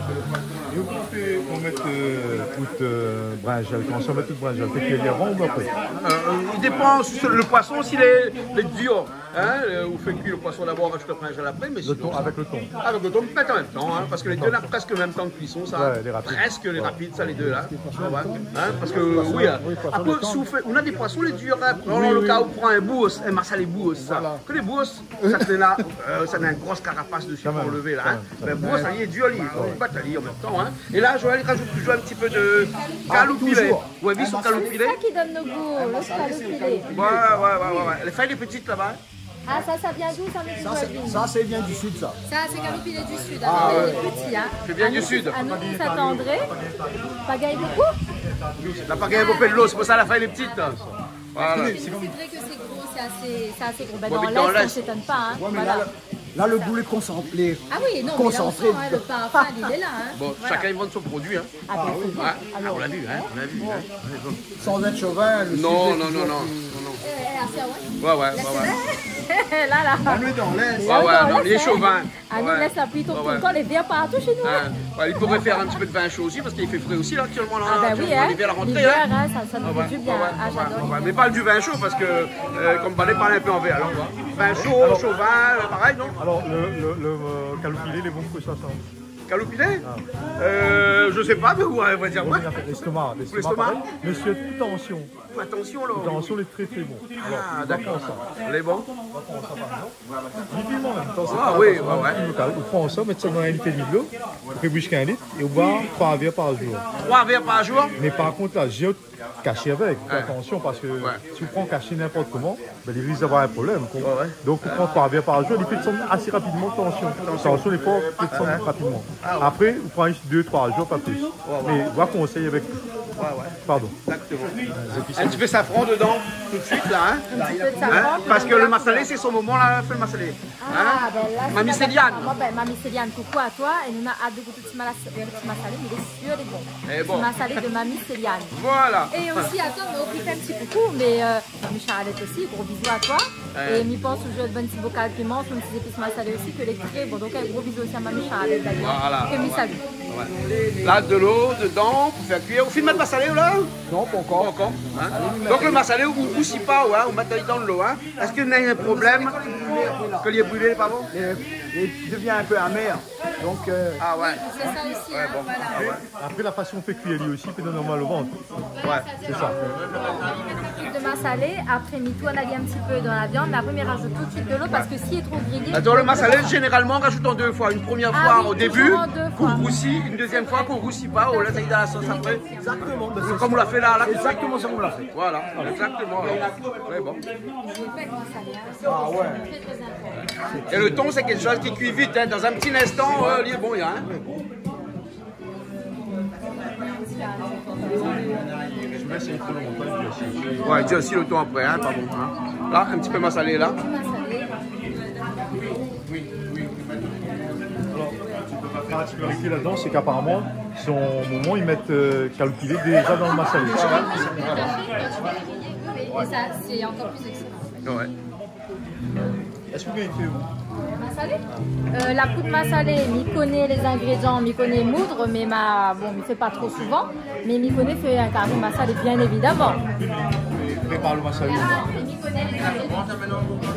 É ou, kan ou fé, ou mèt, euh, tout, euh, brinzèl, kan ou mèt tout brinzèl, fé kui avan ou apré ? Euh, i dépan si lo poison, si lé, lé dir. In, euh, ou fé kui lo poison dabor, rajout lo brinzèl apré, mé sinon, avèk lo ton. Avèk lo ton, mèt an mèm tan, in, parske lé dé la prèsk mèm tan de kuison, sa. Ouais, lé rapid. Prèsk lé rapid, sa, lé dé la. Ouais. In, parske, oui, in. Apré, si ou fé, ou na dé poison lé dir, in. Pran lo ka, ou pran in bours, in masalé bours, sa. Voilà. Ke lé bours, sa, sé la, euh, sa na in gro karapas dési pou anlèv la, in. Kan mèm, kan mèm. Mé bours, sa, lé dir, li fo bat ali an mèm tan, in. É la, Joël, li rajout touzour in ti pé de kaloupilé. Ah, touzour. Ouais, vi son kaloupilé. Sé sa ki donn lo gou, lo kaloupilé. Ouais, ouais, ouais, ouais, ouais. Lé fèy lé pti laba, in. Ah, sa, sa vien d'ou, sa, mé... Sa, sé, sa, sé vien di sid, sa. Sa, sé kaloupilé di sid, in. Ah, ouais. Lé pti, in. Sé vien di sid. Anou, anou, Saint-André, pa gingn bonpé. La pa gingn bonpé dolo, sé pou sa la fèy lé pti. Voilà. Sé vré ke sé gro, sé asé, sé asé gro. Ben, dan l'Est, on s'étonne pas, hein. Ouais, mé la, la, lo gou lé konsantré. Ah oui, non, mé la, on sent, hein, lo parfin, li lé la, hein. Voilà. Bon, shakinn i vann son produi, hein. Ah ben, fo bien. Ouais. Alor, on l'a vu, hein, on l'a vu, hein. San èt shovin, lo sid lé touzour pli... Non, non, non, non. Euh, ah, sa, ouais. Ouais, ouais, ouais, ouais. La, la. Mèm dan l'Est. Ouais, ouais, non, li lé shovin. Ah, nou lès la pli tonm, tonm, kan lé vèr partou shé nou, hein. Ouais, li pouré fé in ti pé de vin sho osi, parske i fé fré osi, la, aktièlman, la. Ah, ben oui, hein. L'ivèr la rantré, hein. L'ivèr, hein, sa, sa nou fé du bien, hein. Ah, j'adore. Ouais, ouais. Mé parl du vin sho, parske, euh, konm Balé parl in pé an vèr, alor, ouais. Vin sho, shovin, euh, parèy, non ? Alor, lo, lo, lo, euh, kaloupilé, lé bon pou sa, sa. Kaloupilé ? Ah. Euh, je sais pas, mais ouais, on va dire, ouais. Lèstoma, lèstoma, parèy. Mésyé, tansion. Tansion, la. Tansion, lé trè, trè bon. Ah, dakor. Alor, nou va pran sa. Lé bon. Nou va pran sa, par égzanp. Li piman, mèm. Ah oui, ouais, ouais. Ou pran sa, mèt sa dan in lit é dmi dolo, ou fé bouyi in lit, é ou boir troi vèr par zour. Troi vèr par zour ? Mé par kont, la, zot i kash avèk, fé atansion, parske si ou pran kash ninport koman, ben, li risk d'avoir in problèm, koi. Ouais, ouais. Donk, ou pran troi vèr par zour, li fé désann asé rapidman tansion. Tansion. Tansion, lé for, fé désann rapidman. Ah ouais. Apré, ou pran zis dé, troi zour, pa plis. Ouais, ouais. Mé, moin, konsèy avèk... Ouais, ouais. Pardon. Exactement. In ti pé safran dedan, tout de suite, la, hein. In ti pé de safran. Hein ? Parske lo masalé, sé son moman, la, fé lo masalé. Ah, ben la, Mami Céliane. Ah, ben, Mami Céliane, coucou à toi. É nou na at de gout ti mala-, euh, ti masalé, mé lé sir, lé bon. Lé bon. Ti masalé de Mami Céliane. Voilà. É osi, atann, mé ou fé in ti koukou, mé, euh, Mami Charlette osi, gro bizou à toi. Ouais. É mi pans ou zoué bann ti bokal piman, son ti zépis masalé osi, ke lé trè bon. Donk, in gro bizou osi à Mami Charlette, d'ailleurs. Voilà. Ke mi salu. Ouais. La, dolo dedan, pou fé kuir. Ou fine mèt masalé, la ? Non, pankor. Pankor, hein. Donk, lo masalé, ou, ou rousi pa, hein, ou mèt ali dan dolo, hein. Èske néna in problèm ke li lé brilé, pa bon ? Li, li devien in pé amèr. Donk, euh... Ah ouais. Sé sa osi, hein, bon, voilà. Ah ouais. Apré, la fason ou fé kuir ali osi, i pé donn mal o vant. Ouais, sé sa. Kuit lo masalé, apré, mi tourn ali in ti pé dan la viann, mé apré, mi rajout tout de suite dolo, parske si lé tro griyé... Atann, lo masalé, zénéralman, i rajout an dé foi. In promièr foi o débu, k'i rousi, in dézièm foi, k'i rousi pa, ou lès ali dan la sos apré. Exactement, ben, sé konm ou la fé la, la. Exactement, sé konm ou la fé. Voilà, exactement, alor. Ouais, bon. Ah ouais. É lo ton, sé kékshoz ki kui vit, hein. Dan in ti instan, euh, li lé bon, hein. Ouais, i dir osi lo ton apré, hein, pa bon, hein. La, in ti pé masalé, la. Alor, la partikilarité ladan, sé k'aparaman, son momon, i mèt, euh, kaloupilé déza dan lo masalé. É sa, sé ankor pli ékselan. Ouais. Èske ou gingn fé, ou ? Masalé ? Euh, la poud masalé, mi koné lé zingrédian, mi koné moud, mé ma, bon, mi fé pa tro souvan, mé mi koné fé in kari masalé, bien évidaman. Prépar lo masalé.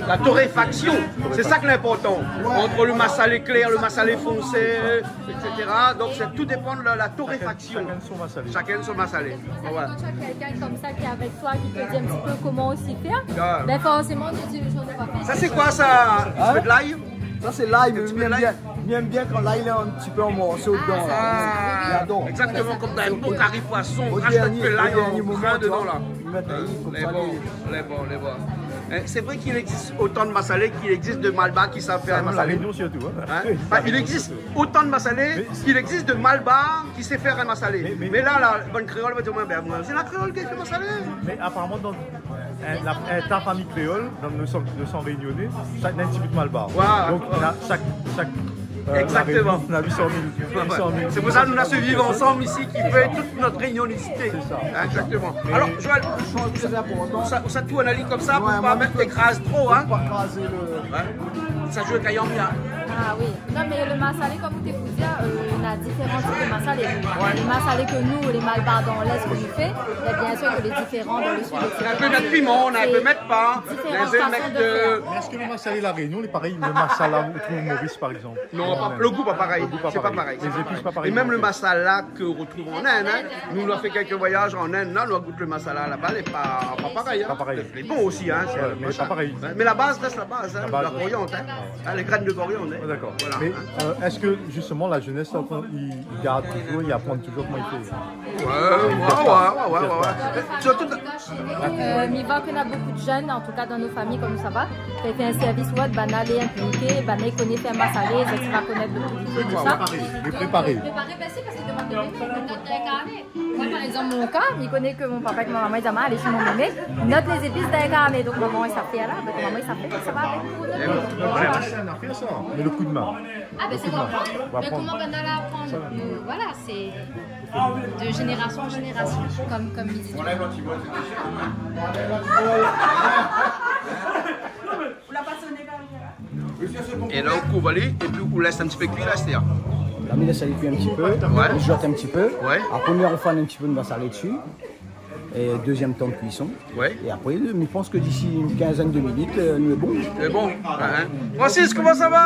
La torréfaction, c'est ça qui est important. Entre le massalé clair, le massalé foncé, et cetera. Donc, c'est, tout dépend de la, la torréfaction. Chacun son massalé. Chacun son massalé. Ouais. Quand tu as quelqu'un comme ça qui est avec toi, qui te dit un petit peu comment aussi faire, ben forcément, tu dis le jour de ma fête. Ça, c'est quoi, ça ? Un petit peu de l'ail ? Ça, c'est l'ail, mais mi èm bien, mi èm bien kan l'ail lé in ti pé an morso dedan, la. Mi ador. Exactement, comme dans un bon curry poisson, on rajoute un petit peu l'ail en grain dedans, là. Au dernier moment, tu vois, tu mets un peu comme ça, les... Lé bon, lé bon, lé bon. Eh, c'est vrai qu'il existe autant de massalés qu'il existe de malbar qui savent faire un massalé. Ça, même La Réunion surtout, hein. Hein ? Enfin, il existe autant de massalés qu'il existe de malbar qui sait faire un massalé. Mais, mais là, la bann kréol va dir, ouais, ben, moi, c'est la créole qui fait massalé. Mais apparemment, dans, euh, la, euh, ta famille créole, dans le sang, le sang réunionnais, chaque, néna in ti bout malbar. Voilà. Donc, on a chaque, chaque, euh, la Réunion, on a huit cent mille, huit cent mille. Exactement. C'est pour ça que nous, on a ce vivre ensemble ici qui fait toute notre réunionicité. C'est ça. Exactement. Alors, Joël, je pense que c'est important. Ça, ça tourne à l'île comme ça, pour pas mettre, écraser trop, hein. Pour pas écraser le... Ouais. Ça joue avec Ayamia. Ah oui. Non, mé lo masalé, kom ou té pou dir, euh, na diféran tip de masalé. Ouais. Lo masalé ke nou, lé malbar dan l'Est, ke nou fé, mé bien sir ke lé diféran dan lo Sud, et cetera. Na in pé mèt piman, na in pé mèt pa. Sé diféran fason de fèr. Mé èske lo masalé La Réunion lé parèy lo masala ou trouv Maurice, par exemple ? Non, pa, lo gou pa parèy. Lo gou pa parèy. Sé pa parèy. Lé zépis pa parèy. É mèm lo masala ke ou trouv an Inde, hein. Nou, nou la fé kèk voyaz an Inde, la, nou la gout lo masala laba, lé pa, pa parèy, hein. Pa parèy. Lé bon osi, hein, sé in machin. Ouais, mé pa parèy. Mé la baz rès la baz, hein, la koriandr, hein. Ah, lé grin de koriandr, hein. Ah, dakor. Voilà. Mé, euh, èske, zistoman, la zénès, la, i, i gard touzour, i aprann touzour koman i fé ? Ouais, ouais, ouais, ouais, ouais. Sirtou, euh, mi voi ke na bonpé de jenn, an tou ka dan nout famiy, kom sa va, kan i fé in sèrvis ou ot, banna lé inpliké, banna i koné fé masalé, zot i va konèt lo, tousa. Préparé, lé préparé. Préparé, bin si, parske i demann de mémé, i not dan in karné. Moin, par égzanp, mon ka, mi koné ke mon papa èk mon momon, i di amoin, alé shé mon mémé, not lé zépis dan in karné. Donk, momon i sa fé la, donk momon i sa fé, sa va avèk pou nout... Voilà. Sé in nafèr, sa. Mé lo kou d'min. Ah, bin, sé bon. Lo kou d'min. Mé koman banna la aprann ? Euh, voilà, sé de génération en génération, kom, kom i di. É la, ou kouv ali, épi ou lès in ti pé kui la, astèr. La, mi lès ali kui in ti pé, ouais, mi zouat in ti pé. Ouais. Apré, mi anfine in ti pé de masalé dsi. É dezièm tan de kuison. Ouais. É apré, mi pans ke d'isi in kinzèn de minit, euh, nou lé bon. Lé bon. Hein, hein. Francis, koman sa va ?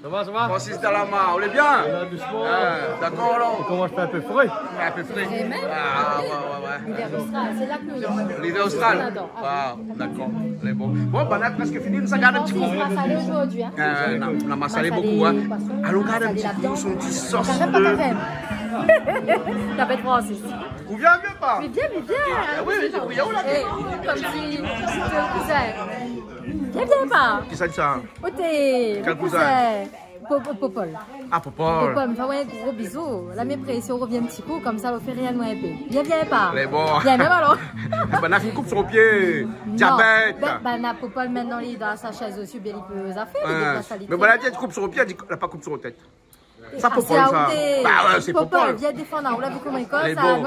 Sa va, sa va ? Francis Dalama, ou lé bien ? Sa va dousman. Ah, dakor, alor. I komans fé in pé fré. In pé fré. Vré mèm. Ah, ouais, ouais, ouais. Livèr austral, sé la ke nou... Livèr austral. Nou ador. Ah, dakor. Lé bon. Bon, banna la prèsk fini, nou sa gard in ti kou. Masalé zordi, hein. Euh, non, non, masalé bonpé, hein. Masalé poison, masalé la viann. Alon gard in ti kou son ti sos de... Karèm, pa karèm. Tapèt Francis. Ou vien, vien pa ? Mé vien, mé vien. Ah oui, oui, oui, oui, oui. Eh, kom di, kouzin. Vien, vien pa. Kisa i di sa ? Oté, kèl kouzin ? Kouzin. Po-, po-, Popol. Ah, Popol. Popol, mi fé aou in gro bizou. La, mi présé, ou revien in ti kou, komsa, ou fé réyèl amoin in pé. Vien, vien pa. Lé bon. Vien mèm alor. Banna la fine koup son pié. Non. Diabèt. Bin, banna, Popol, mintnan, li lé dan sa shèz osi, bin, li pé zafèr, li déplas ali. Mé banna la di, koup son pié, li di, la pa koup son tèt. Sa, Popol, sa. Ba ouais, sé Popol. Popol, vien défann aou, la vi koman i koz, lé bon.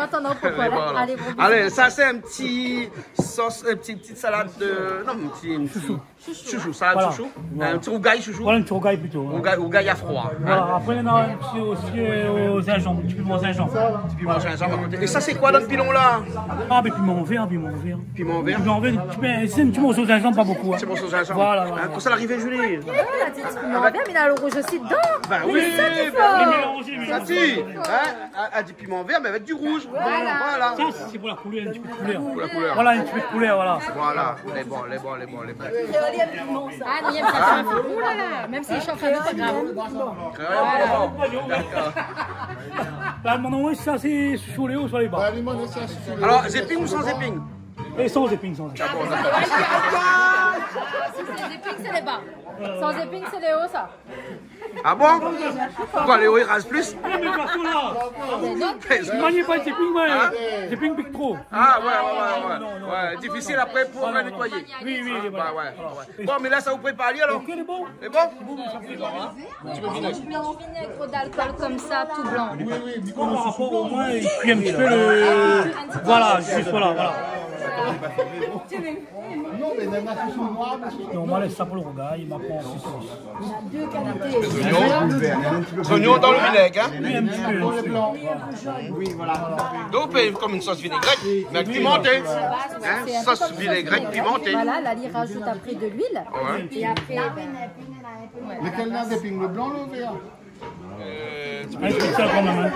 Alé, gro bizou. Alé, sa, sé in ti sos, in ti, ti salad de, non, in ti, in ti shoushou. Shoushou, salad shoushou. Voilà. In ti rougay shoushou. Voilà, in ti rougay plito, ouais. Rougay, rougay a froi, hein. Voilà, apré, nou na in ti osi, euh, o zinzanm, in ti piman zinzanm. Ti piman zinzanm a koté. É sa, sé koi dan lo pilon la ? Ah, bin, piman vèr, piman vèr. Piman vèr. Piman vèr, in ti pé, sé in ti morso zinzanm, pa bonpé, hein. Ti morso zinzanm. Voilà, voilà. Hein, kosa la arivé, Julie ? Ah, la di ti piman vèr, mé na lo rouz osi dedan. Bin oui, bin oui. Sa i fé. Sa i fé, hein, a, a di piman vèr, mé avèk di rouz. Voilà. Voilà. Sa, sé pou la koulèr, in ti pé de koulèr. Pou la koulèr. Voilà, in ti pé de koulèr, voilà. Voilà, lé bon, lé bon, lé bon, lé bon. Ah, nou yèm sa, sa fé pou la, la. Mèm si li shant pa, pa grav. Ah, lé bon. Dakor. La, mon nom, oui, sa, sé sou lé o, sou lé ba. Alor, zéping ou san zéping ? É san zéping, san zéping. Dakor, dakor. Si sé zéping, sé lé ba. San zéping, sé lé o, sa. Ah bon ? Poukoi, lé o i raz plis ? Ah, mé pa sa la. Mé non. Mé mi manz pa zéping, moin. Hein ? Zéping i pik tro. Ah, ouais, ouais, ouais, ouais. Non, non, non. Ouais, difisil apré pou nétoiyé. Oui, oui, voilà. Ah, ouais, ouais. Bon, mé la, sa ou prépar alor ? Ok, lé bon. Lé bon ? Lé bon, mé sa fé. Ou anvi in gro d'alkol komsa, tou blan. Oui, oui, mi koné. Pou moin, i kui in ti pé lo, voilà, zis, voilà, voilà. Non, mé mèm la, sé noir, mé sé... Non, ma lès sa pou lo rougay, ma pran osi sos. Zognon, zognon dan lo vinèg, in ? Oui, in ti pé, in ti pé. Donk, ou fé konm in sos vinègrèt, mé pimanté. In, sos vinègrèt pimanté. Voilà, la, li rajout apré de luil. Ouais. É apré, bin, Lékèl la, déping, lo blan, lo vèr ? Euh, in ti pé sa kan mèm, in.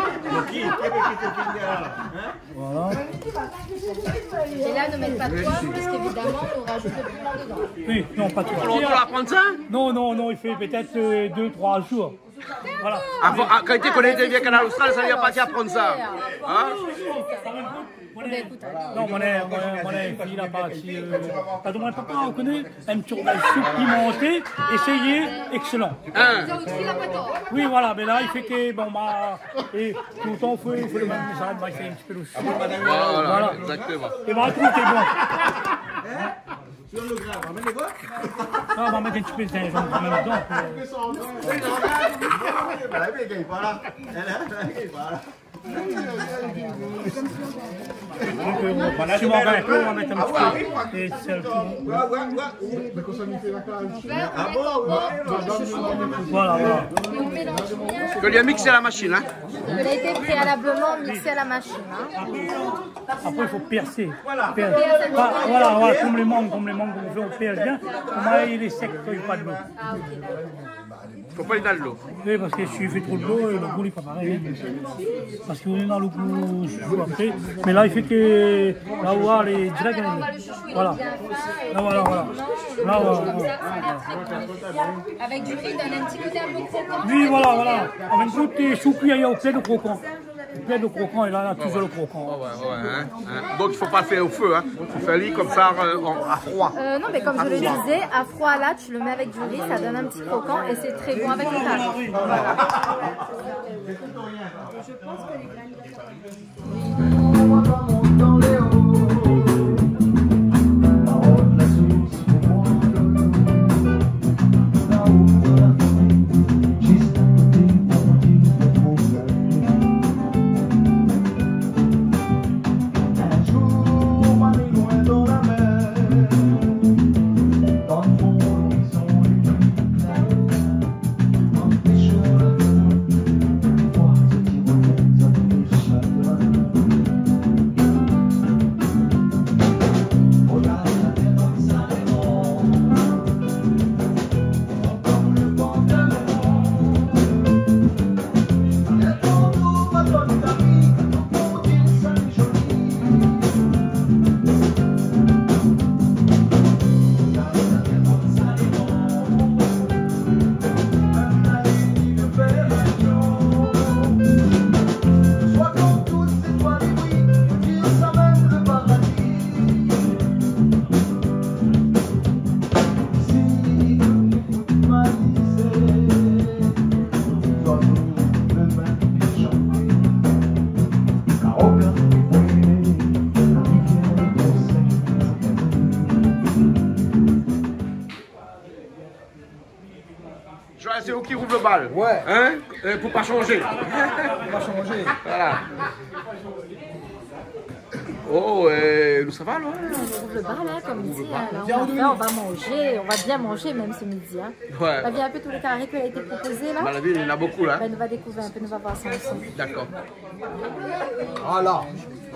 Voilà. É la, nou mèt pa tro, parské évidaman, nou rajout lo piman dedan. Oui, non, pa tro. Pou lontan la pran sa ? Non, non, non, i fé pétèt, euh, dé, troi zour. Voilà. Avan, a, kan té koné té vien Kanal Austral, sa, li la pa di aprann sa. In ? Bin, ékout, alé. Non, mon, mon, mon fiy la parti, euh, pa de mon papa, ou koné, in ti rougay soup pimanté, é sé ékselan. In ? Oui, voilà, mé la, i fé ke, bon, ma, é toultan, fo, fo lo mèm, sa, ma, i fé in ti pé lo soup. Voilà, voilà, égzaktoman. É ma trouv sé bon. Non, ma mèt in ti pé de zinzanm kan mèm dedan, euh. Donk, euh, si ou manz in pé, ou va mèt in ti pé de sèl, tout. Voilà, voilà. Ke li la miksé a la mashine, in ? Il a été préalablement mixé à la machine, hein. Apré, apré, i fo pèrsé. Pèrs. Pa, voilà, voilà, konm lé mang, konm lé mang, konm i fé, ou pèrs bien. Koman lé sèk, kan i na pa dolo. Ah, ok, d'accord. Fo pa néna dolo. Oui, parské si i fé tro dolo, lo gou lé pa parèy, in. Parské ou néna lo gou shoushou apré. Mé la, i fé ke la, ou voi, lé dirèk, in. Voilà. La, voilà, voilà. La, voilà, voilà. Avec du riz, donne un petit côté un peu croquant. Oui, voilà, voilà. An fin de kont, si ou kui, na plin de krokan. Plin de krokan, é la, na touzour lo krokan. Ouais, ouais, ouais, in, in. Donk, i fo pa fé o fé, in. Fo fé ali konmsa, euh, an, a froi. Euh, non, mais comme je le disais, à froid, là, tu le mets avec du riz, ça donne un petit croquant et c'est très bon avec le curry. Voilà. Joël, sé ou ki rouv lo bal. Ouais. In ? Euh, pou pa shanzé. Pou pa shanzé. Voilà. Oh, euh, nou sava, la ? On ouvre le bal, hein, comme dit, hein, là, on va faire, on va manger, on va bien manger, même ce midi, hein. Ouais. T'as vu un peu tous les carrés qui ont été proposés, là ? Bah, la vi, il y en a beaucoup, là. Ben, on va découvrir un peu, on va voir ça ensemble. D'accord. Ala,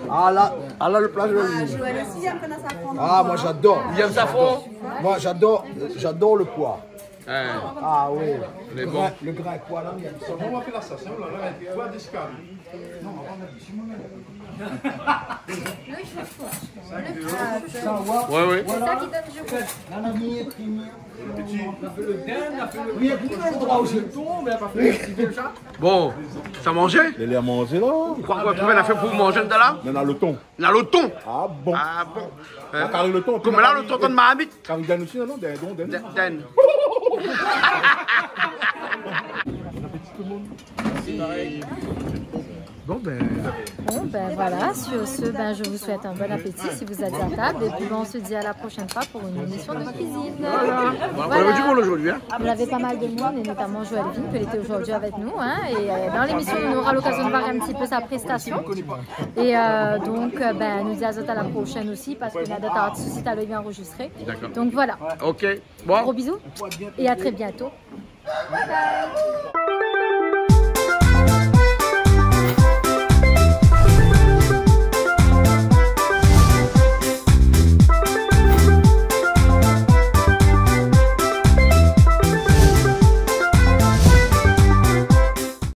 ala, ala lo pla Joël. Ah, Joël aussi, il aime le safran. Ah, moi, j'adore. Il aime le safran ? Moi, j'adore, j'adore le pois. Hein. Ah oui. Lé bon. Le grin, le grin pois, là, il aime ça. Koman i apèl sa, sa, la, la, pois d'escale. Non, on va mettre ici, moi-même. Le chouchou. Le chouchou. Ouais, ouais. C'est ça qui donne du goût. Voilà. Là, on a mis, puis mis. Bon, sa manzé ? Lé, lé a manzé, la. Koi, koi, trouv in nafèr pou manzé, la ? Mé na lo ton. Na lo ton. Ah bon ? Ah bon ? Hein ? Kari lo ton. Koman la, lo ton, ton marmit ? Kari dinn osi, non ? Dindon, dindon. Dindon. Bon, ben, Bon, ben voilà, sur ce, ben, je vous souhaite un bon appétit si vous êtes à table. Et puis, ben, on se dit à la prochaine fois pour une émission de cuisine. Voilà. Bon, on avait du monde aujourd'hui, hein. On avait pas mal de monde, et notamment Joël Vin, qui était aujourd'hui avec nous, hein. Et euh, dans l'émission, on aura l'occasion de voir un petit peu sa prestation. Et euh, donc, euh, ben, nou di azot à la prochaine aussi, parce que nou na d'ot artis osi talèr i vien enregistrer. D'accord. Donc voilà. Ok. Bon. Gros bisous et à très bientôt. Bye bye.